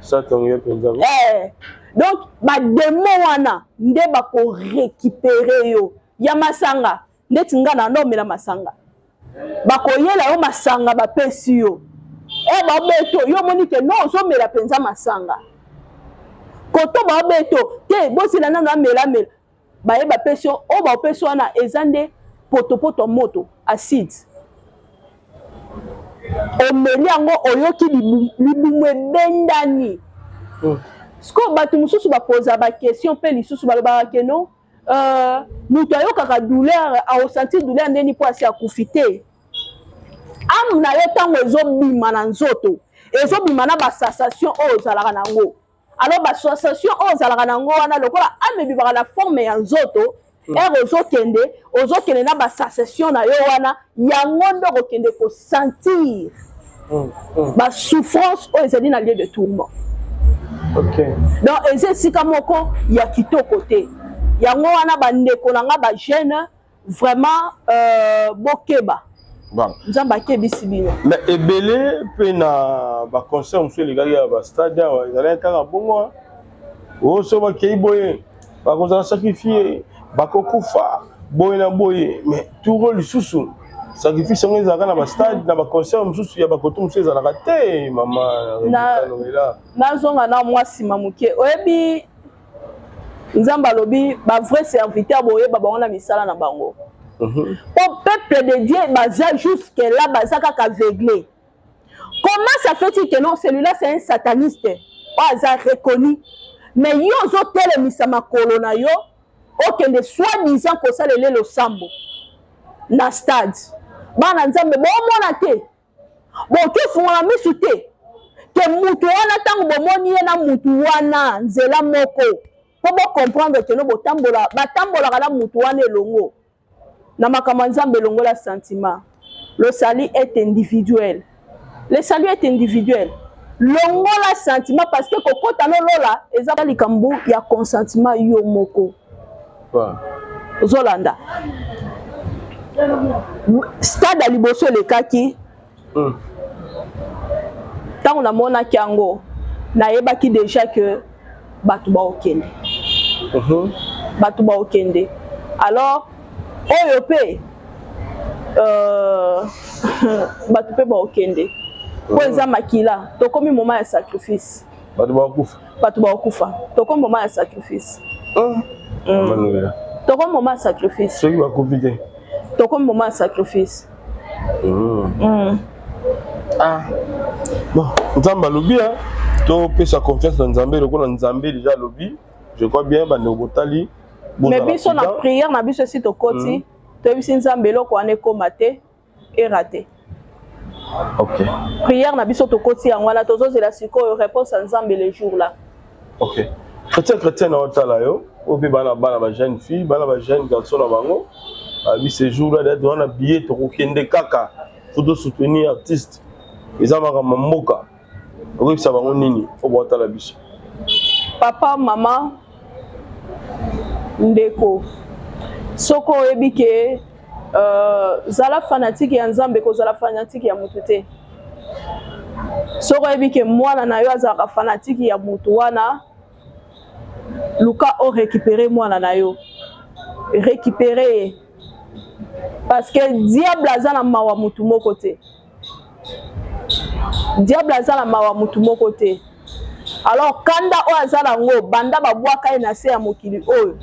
B: Satongo ye mpenza.
A: Eh, donc badémon wana nde bakorécupérer yo ya masanga. Ndeti nga na ndomela masanga, bakoyela yo masanga, bapesi yo e babeto yo, omoni ke no, ozomela mpenza masanga koto, babeto te, bosila nano, amelamela, baye bapesi yo oyo bapesi wana eza nde potopoto ya moto, acide. Omeli yango, oyoki libumu ebendani. Sikoyo bato mosusu bapoza baquestion mpe lisusu balobaka ke no, moto ayokaka douleur, aosentir douleur ndeni mpo asi akufi te. Âme na yo, ntango ezobima na nzoto, ezobima na basensation oyo ozalaka nango. Alors basensation oyo ozalaka nango wana, lokola âme ebimaka na forme ya nzoto, ere ozokende, ozokende na basensation na yo wana. Yango nde okokende kosentir basouffrance oyo ezali na lieu de tourment. Donc eza esika moko ya kitoko te. Yango wana, bandeko na nga bajeune, vraiment bokeba. Nzambe akebisi bino.
B: Mais ebele mpe na baconcert mosusu elekaki ya bastade awa, ezalaki kaka bongo. Oyo so bakei boye, bakozala sacrifié, bakokufa boye na boye. Mais tour lisusu sacrifice yango ezalaka na bastade, na baconcert mosusu ya bakoto mosusu ezalaka te, mama.
A: Nazonga na mwa nsima moke. Oyebi, Nzambe alobi bavrai serviteur, boyeba bango na misala na bango. Po peuple de Dieu baza jusque là baza kaka aveuglé. Comment ça fait-il que non, celui-là c'est un sataniste oyo aza reconnu, mais yo ozotelemisa makolo na yo, okende soi-disant kosalela losambo na stade? Bana Nzambe, bomona te, boki ofungola misu te ke mutu wana, ntango bomoni ye na mutu wana nzela moko, mpo bocomprendre ke no, botambola, batambolaka na mutu wana elongo na makambo ya Nzambe. Elongola sentiment. Le salut est individuel, le salut est individuel. Longola sentiment, parce que kokota nolola eza likambo ya consentement yo moko. Ozolanda stade ya liboso elekaki. Ntango namonaki yango, nayebaki déjà que bato baokende, bato baokende. Alors oyo mpe bato mpe baokende mpo eza makila. Tokomi moment ya sacrifice.
B: Bato bakokufa.
A: Bato bakokufa. Tokomi moment ya sacrifice. Tokomi moment ya sacrifice.
B: Soki bakufi te?
A: Tokomi moment ya sacrifice.
B: Ah. Bon, Nzambe alobi, topesa confiance na Nzambe lokola Nzambe déjà alobi. Je crois bien, bandeko botali.
A: Mais biso na prière na biso, esi tokoti, toyebisi Nzambe eloko wana ekóma te, eraté. Prière na biso tokoti yango wana. Tozozela sikoyo réponse ya Nzambe le jour là.
B: Ok, chrétien, chrétien na otala yo, oyo mpe bana, bana bajeune fille, bana bajeune garçon na bango babi ce jour là date wana, billet tokokende kaka, faut tosoutenir artiste, eza makambo mboka. Okoyebisa bango nini oyo baotala biso?
A: Papa, mama, ndeko, soki oyebi ke zala fanatique ya Nzambe, kozala fanatique ya motu te. Soki oyebi ke mwana na yo azalaka fanatique ya motu wana, luka orécupérer mwana na yo, récupérer ye, parce que diable aza na mawa motu moko te. Diable aza na mawa motu moko te. Alors kanda oyo aza nango banda babwaka ye na se ya mokili oyo,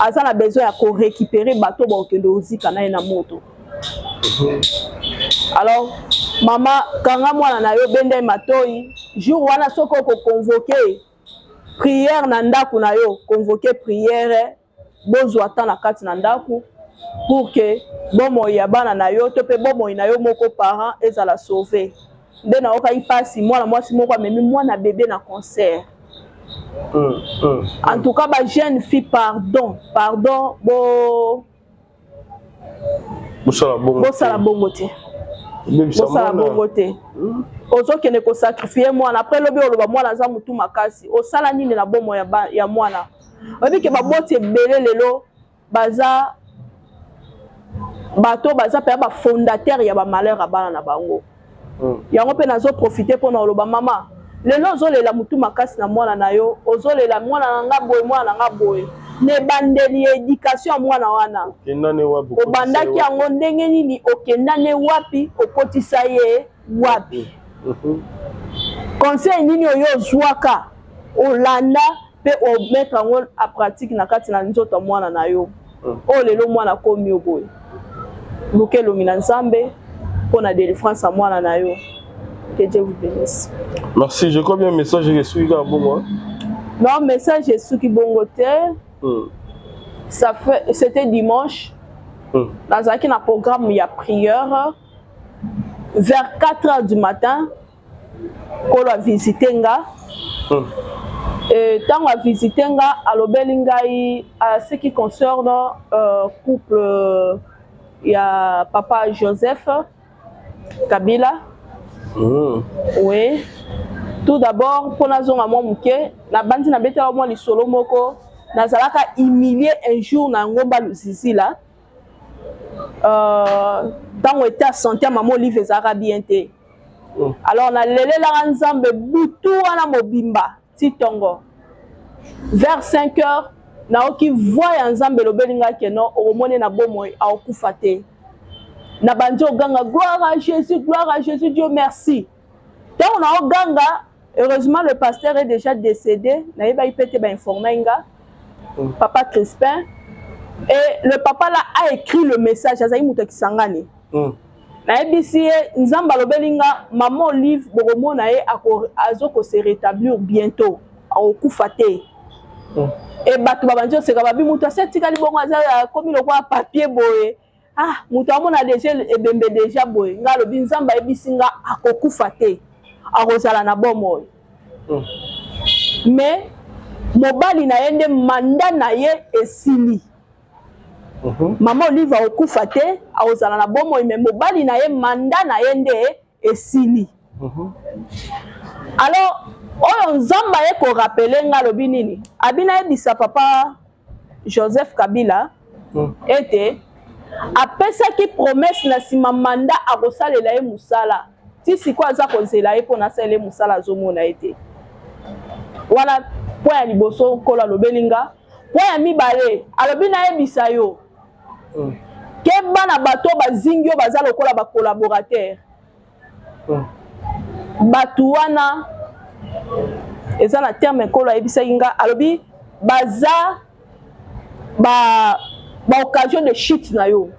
A: aza na besoin ya korécupérer bato bakokende ozika na ye na moto. Alors mama, kanga mwana na yo, benda ye matoi jour wana. Soki okoconvoquer prière na ndako na yo, convoque prière, bozwa temps na kati na ndako pour que bomoi ya bana na yo to mpe bomoi na yo moko parent ezala sauvé. Nde nayokaki mpasi, mwana mwasi moko amemi mwana bebe na concert. En tout cas, ba jeune fille, pardon, pardon, bo
B: Bosala bongo.
A: Bosala bongo te.
B: Bebisa
A: Bosala
B: mwana.
A: Bongo te. Ozokende kosacrifier mwana, après lobi oloba mwana aza motu makasi. Osala nini na bomoi ya mwana? Oyebi ke baboti ebele lelo baza bato baza mpenza bafondateur ya bamalheur ya bana na bango. Yango mpe nazoprofiter mpona oloba: mama, lelo ozolela motu makasi na mwana na yo, ozolela mwana na nga boye, mwana na nga boye. Na ebandeli ya éducation ya mwana wana,
B: Okendane wapi?
A: Obandaki yango ndenge nini? Okendane wapi? Okotisa ye wapi? Conseil nini oyo ozwaka, olanda mpe omettre yango en pratique na kati na nzoto ya mwana na yo? Oyo lelo mwana akomi yo boye, luka elongi na Nzambe mpo na délivrance ya mwana na yo. Que Dieu vous bénisse.
B: Merci. Je crois bien message esuki kaka bongo, hein?
A: Non, message esuki bongo te. Ça fait, c'était dimanche, nazalaki na programme ya prière. Vers 4 heures du matin, Nkolo avisite nga. Ntango avisite nga, alobeli ngai à ce qui concerne couple ya papa Joseph Kabila. Oui, tout d'abord, mpo nazonga mwa moke, nabandi nabetela mwa lisolo moko. Nazalaka humilie un jour na ngomba Luzizila, ntango état santé ya mama Olive ezalaka bien te. Alors nalelelaka Nzambe butu wana mobimba ti ntongo. Vers 5 heures, naoki voix ya Nzambe elobeli ngai ke non, okomoni na bomoi, akokufa te. Nabandi oganga: "Gloire à Jésus, gloire à Jésus, Dieu merci." Ntango naoganga, heureusement le pasteur est déjà décédé, nayebaki mpe te, bainforme nga, papa Crispin. Et le papa là a écrit le message, azali moto akisangani. Nayebisi ye: Nzambe alobeli nga mama Olive, bokomona ye azokose rétablir bientôt, akokufa te. E bato babandi oseka, babi moto asi atikali bongo, aza akomi lokola papier boye. Ah, moto amona déjà ebembe déjà boye. Nga alobi: Nzambe ayebisi nga akokufa te, akozala na bomoi. Mais mobali na ye nde mandat na ye esili. Mama Olive akokufa te, akozala na bomoi, mais mobali na ye, mandat na ye nde esili. Alors oyo Nzambe aye korappeler nga, alobi nini? Abi nayebisa papa Joseph Kabila ete apesaki promesse na nsima mandat akosalela ye mosala. Ti sikoyo aza kozela ye mpona asalela ye mosala, azomona ye te. Wana point ya liboso Nkolo alobeli nga. Point ya mibale, alobi nayebisa yo: keba na bato bazingi yo, baza lokola bacollaborateur. Bato wana eza na terme Nkolo ayebisaki nga, alobi baza ba ba occasion de chute na yo,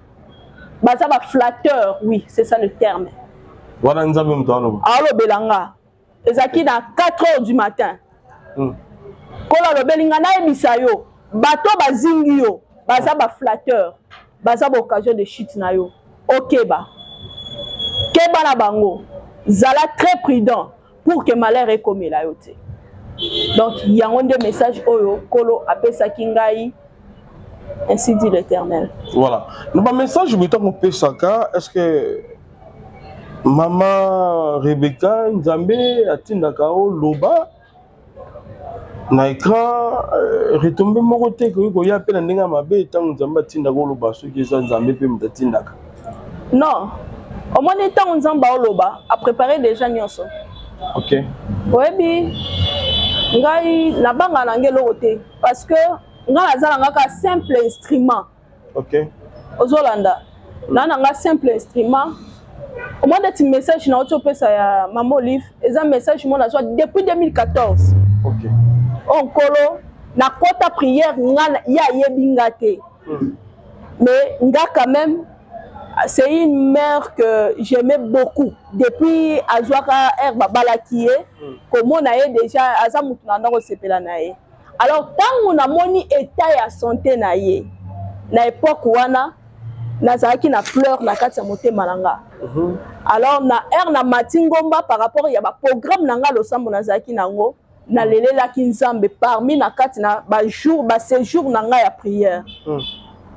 A: baza baflatteur. Oui, c'est ça le terme.
B: Wana Nzambe moto aloba?
A: Alobela nga, ezalaki na 4 heures du matin. Nkolo alobeli nga nayebisa yo: bato bazingi yo baza baflatteur, baza baoccasion de chute na yo. Okeba, keba na bango, zala très prudent pour que malheur ekomela yo te. Donc yango nde message oyo Nkolo apesaki ngai, ainsi dit l'Éternel.
B: Voilà, na bamessage boye, ntango opesaka, est ce que mama Rebeka, Nzambe atindaka oloba na écran, retombée moko te ekoki koya mpe na ndenge ya mabe ntango Nzambe atindaka oloba, soki eza Nzambe mpe moto atindaka?
A: Non, omoni, ntango Nzambe aoloba, aprépare déjà nyonso. Oyebi, ngai nabanga na ngai eloko te, parce que ngai naza na nga kaka simple instrument. Ozolanda na nga simple instrument. Omoi neti message na oti opesa ya mama Olive, eza message mo nazwa depuis 2014. Oyo Nkolo nakota prière nga, ye ayebi nga te. Mais nga quand même, c'est une mère que j'aimais beaucoup depuis azwaka aire babalaki ye. Komona ye déjà, aza motu na ndako, osepela na ye. Alors ntango namoni état ya santé na ye na époque wana, nazalaki na pleur na kati ya motema na nga. Alors na aire na mati ngomba par rapport ya baprogramme na nga, losambo nazalaki nango. Nalelelaki Nzambe parmi na kati na ba jour ba séjour na ngai ya prière.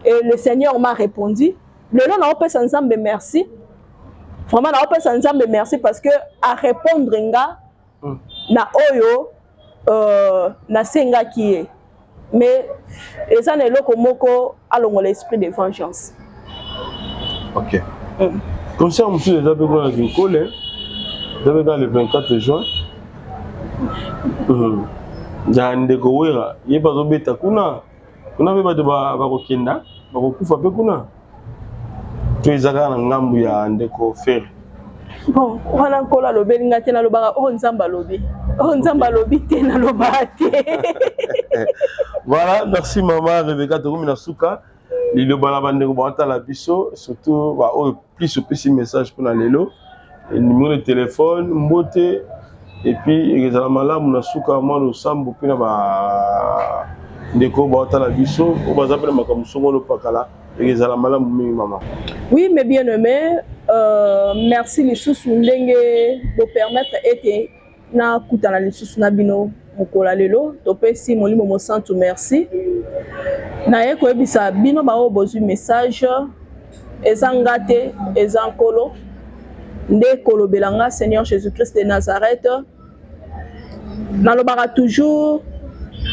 A: Et le Seigneur m'a répondu. Lelo naopesa Nzambe merci. Vraiment naopesa Nzambe merci parce que a répondre nga na oyo nasengaki ye. Mais eza na eloko moko alongola esprit de vengeance.
B: Ok. Concert mosusu eza mpe kuna na Kinkole, eza mpe kaka le 24 juin. Ya ndeko Wera, ye mpe azobeta kuna. Kuna mpe bato bakokenda, bakokufa mpe kuna. To eza kaka na ngambu ya ndeko Ferre?
A: Bon, wana Nkolo alobeli nga te. Nalobaka oyo Nzambe alobi, oyo Nzambe alobi te, nalobaka te.
B: Voilà, merci mama Rebecca, tokomi na suka. Liloba na bandeko baotala biso, surtout baoyo plus opesi message mpona lelo, numéro de téléphone, mbote, et puis ezala malamu na suka mwa losambo mpe na bandeko baotala biso oyo baza mpe na makambo songolo pakala, ezala malamu mingi mama.
A: Oui, mes bien-aimés, merci lisusu ndenge bopermettre ete nakutana lisusu na bino mokolo ya lelo. Topesi Molimo Mosantu merci. Naye koyebisa bino baoyo bozwi message, eza nga te, eza Nkolo nde kolobela nga, Seigneur Jésus Christ de Nazareth. Nalobaka toujours,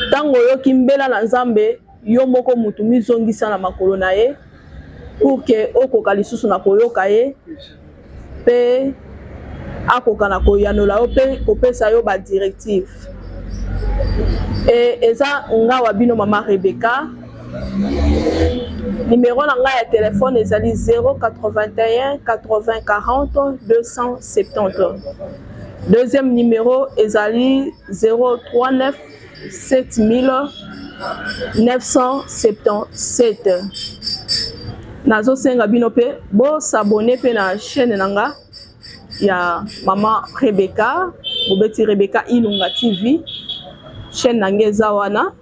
A: ntango oyoki mbela na Nzambe, yo moko mutu mizongisa na makolo na ye pour que okoka lisusu na koyoka ye mpe akoka na koyanola yo mpe kopesa yo badirective. E eza nga wa bino mama Rebecca. Numéro na ngai ya telefone ezali 081 80 40 270. Deuxième numéro ezali 039 7977. Nazosenga bino mpe bosabone mpe na chaîne na nga ya mama Rebecca, bobeti Rebecca Ilunga TV, chaîne na ngai eza wana.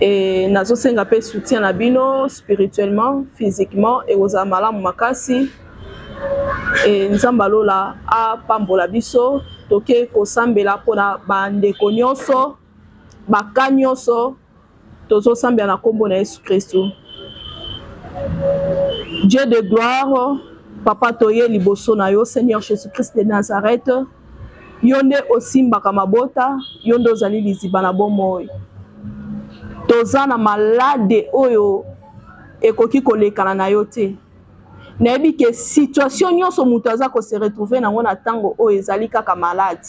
A: E nazosenga mpe soutien na bino spirituellement, physiquement, ekozala malamu makasi. E Nzambe alola apambola biso. Toke kosambela mpona bandeko nyonso, baka nyonso tozosambela na nkombo na Yesu Kristu. Dieu de gloire, papa, toye liboso na yo, Seigneur Jésus Christ de Nazareth. Yo nde osimbaka mabota, yo nde ozali liziba na bomoi. Toza na malade oyo ekoki kolekana na yo te. Nayebi ke situation nyonso moto aza kose retrouver nango na ntango oyo ezali kaka malade,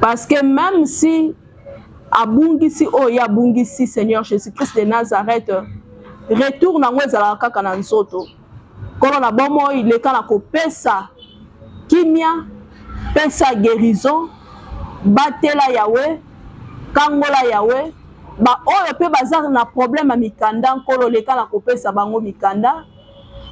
A: parce que même si abungisi oyo ye abungisi, Seigneur Jésus Christ de Nazareth, retour nango ezalaka kaka na nzoto. Nkolo na bomoi, leka na kopesa kimia, pesa guérison, batela Yawe, kangola Yawe. Baoyo mpe baza na problème ya mikanda, Nkolo, leka na kopesa bango mikanda.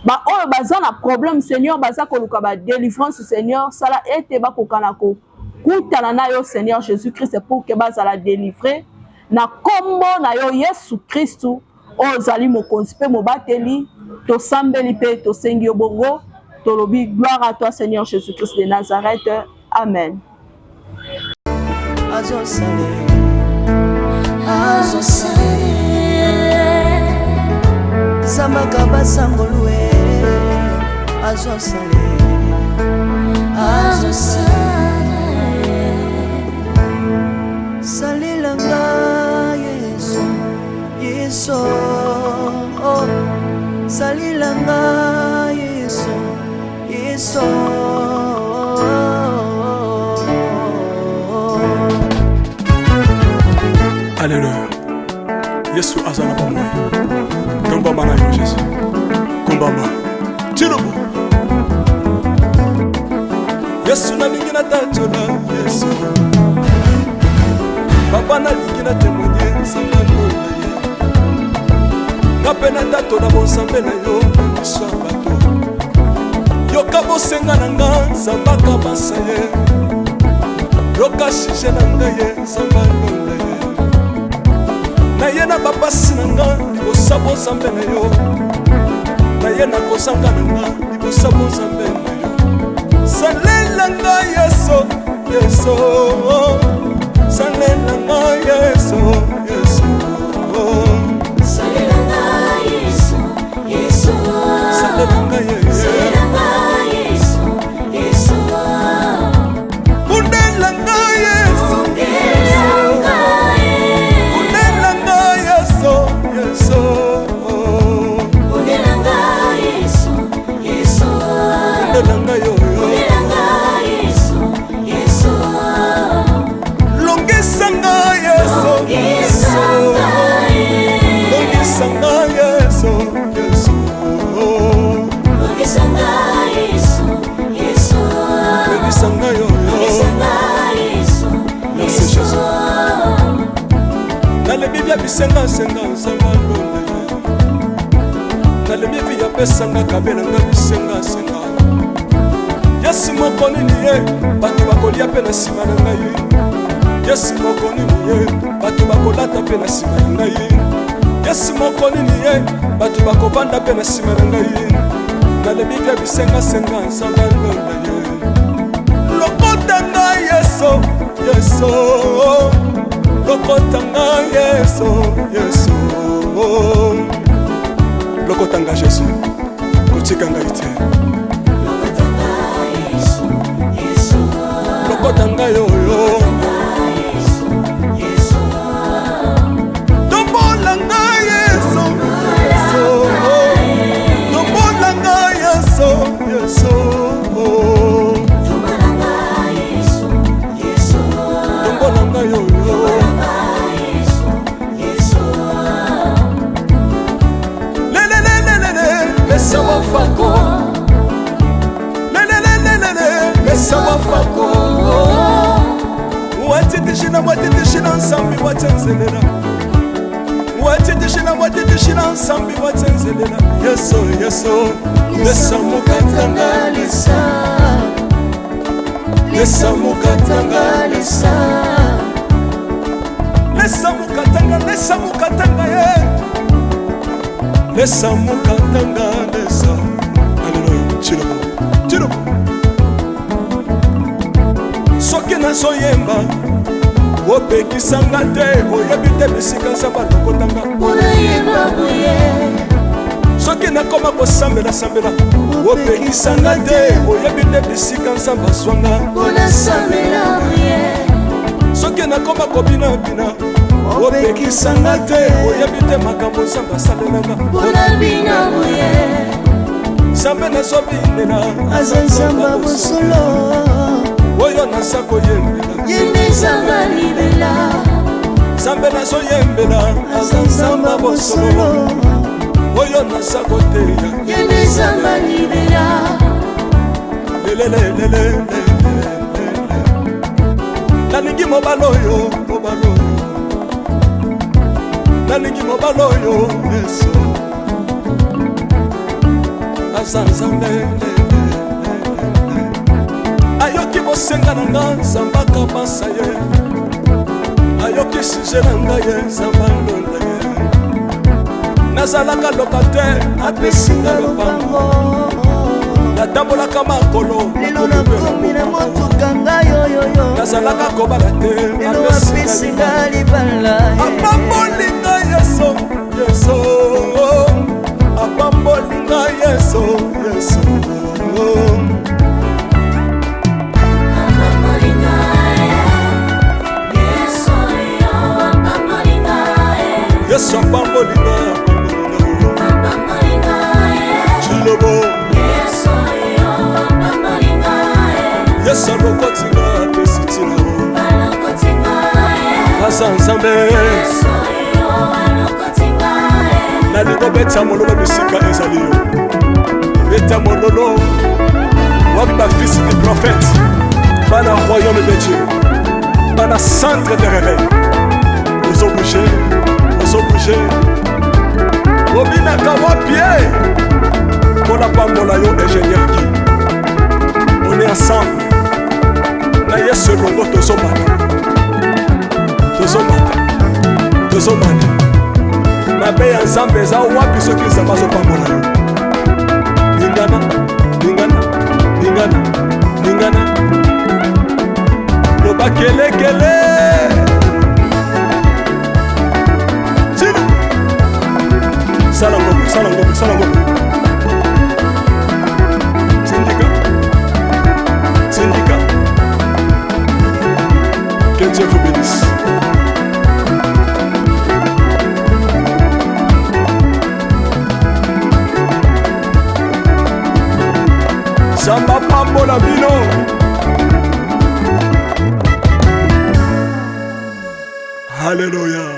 A: Baoyo baza na problème, Seigneur, baza koluka ba délivrance, Seigneur, sala ete bakoka na kokutana na yo, Seigneur Jésus Christ, pour que bazala délivré na kombo na yo Yesu Kristu, oyo ozali mokonzi mpe mobateli. Tosambeli mpe tosengi yo bongo, tolobi gloire à toi, Seigneur Jésus Christ de Nazareth, amen.
H: Azosale, azosale, zambaka basangolue, azosale, azosale, salelanga Yesu, Yesu, oh, salelanga Yesu, Yesu.
C: Alleluya, Yesu aza na bomoi. Tombama na yo Jésus, kombama tilobo. Yesu, nalingi natatola Yesu. Papa, nalingi na témoigne Nzambe na ye. Nga mpe natatola bonzambe na yo na miso ya bato. Yoka bosenga na nga, Nzambe akabasa ye. Yoka sujet na ngai ye, Nzambe alonda ye. Na ye na bapasi na nga libosa bonzambe na yo, na ye na kozanga na nga libosa bonzambe na yo. Salela ngai Yesu. Yesu, salela nga Yesu, Yesu.
I: Salela nga Yesu, Yesu.
C: Salela nga Yesu.
I: Salela nga Yesu, Yesu.
C: Bundela nga Yesu,
I: Bundela nga Yesu.
C: Bundela nga Yesu, Yesu.
I: Bundela nga Yesu, Yesu.
C: Bundela nga yo, yo.
I: Bundela nga Yesu, Yesu.
C: Longisa nga Yesu,
I: Longisa nga Yesu.
C: Longisa nga Yesu, Yesu.
I: Longisa nga Yesu, Yesu.
C: Longisa nga yo, yo.
I: Longisa nga Yesu,
C: Merci,
I: Yesu.
C: Jésus. Nalebi bia bisengasenga nzambe alonda ye. Nalebi mpi apesanga kabelanga bisengasenga. Yesu moko nini ye bato bakolia mpe na nsima na ngai. Yesu moko nini ye bato bakolata mpe na nsima na ngai. Yesu moko nini ye bato bakovanda mpe na nsima na ngai. Nalebi bia bisengasenga nzambe alonda ye. Lokota ngai Yesu, Yesu. Lokota ngai Yesu, Yesu. Lokota ngai Jésus, kotika ngai te.
I: Lokota nga Yesu, Yesu.
C: Lokota ngai oyo.
I: Yesu, Yesu.
C: Tombola ngai Yesu, Yesu. Tombola ngai Yesu, Yesu.
I: Tombola nga Yesu, Yesu.
C: Tombola ngai oyo.
I: Tombola nga Yesu, Yesu.
C: Lelelelelele, lesa wafako. Lelelelelele, lesa wafako. Watitishina, watitishina nsambi watsenzelela. Watitishina, watitishina nsambi watsenzelela. Yesu, Yesu, lesa mukatanga
H: lesa.
C: Lesa mukatanga
H: lesa.
C: Lesa mukatanga, lesa mukatanga ye. Lesa mukatanga lesa. Alléluia. Tshilombo, Tshilombo. Soki nazoyemba opekisanga te, oyebi te bisika nzambe alokotanga.
H: Mpona yeba boye.
C: Soki nakoma kosambela-sambela opekisanga te, oyebi te bisika nzambe azwanga.
H: Mpona sambela boye.
C: Soki nakoma kobinabina opekisanga te, oyebi te makambo nzambe asalelanga.
H: Mpona bina boye.
C: Nzambe nazobinela
H: aza nzamba bosolo.
C: Oyo naza koyembela
H: ye nde nzamba libela.
C: Nzambe nazoyembela aza nzamba bosolo. Oyo naza koteya
H: ye nde nzamba libela.
C: Lelelelelele, nalingi mobali oyo, mobali oyo, nalingi mobali oyo. Yesu aza Nzambe, ayoki bosenga na nga, Nzambe akabasa ye, ayoki sujet na ngai ye, Nzambe alonda ye. Nazalaka locataire, apesi nga lopango. Natambolaka makolo,
H: lelo nakomi na motuka ngai oyoyo.
C: Nazalaka kobala te,
H: lelo apesi nga libala.
C: Apamboli ngai Yesu, Yesu. Apamboli ngai Yesu, Yesu.
I: Apamboli nga Yesu, yo apamboli nga.
C: Yesu apamboli nga, apamboli
I: Apamboli nga.
C: Chilobo.
I: Yesu, yo apamboli nga.
C: Yesu alokoti nga, apesi ntina.
I: Alokoti nga.
C: Aza Nzambe.
I: Yesu, yo alokoti nga.
C: Nalingo beta mololo bisika ezali yo, beta mololo. Wapi bafils du prophète, bana royaume de Dieu, bana centre de réveil? Ozobouge, ozobouge, obinaka wapi ye? Mpona pambola yo, ingénieur Guy. On est ensemble na Yesu elongo, tozomata, tozomata, tozomata. Mabe ya Nzambe eza wapi soki Nzambe azopambola yo? Lingana, lingana, lingana, lingana. Kelekele Chini. Sala ngombe, sala ngombe, sala ngombe. Sindika. Sindika. Que Dieu vous bénisse. Nzambe apambola bino. Alléluia.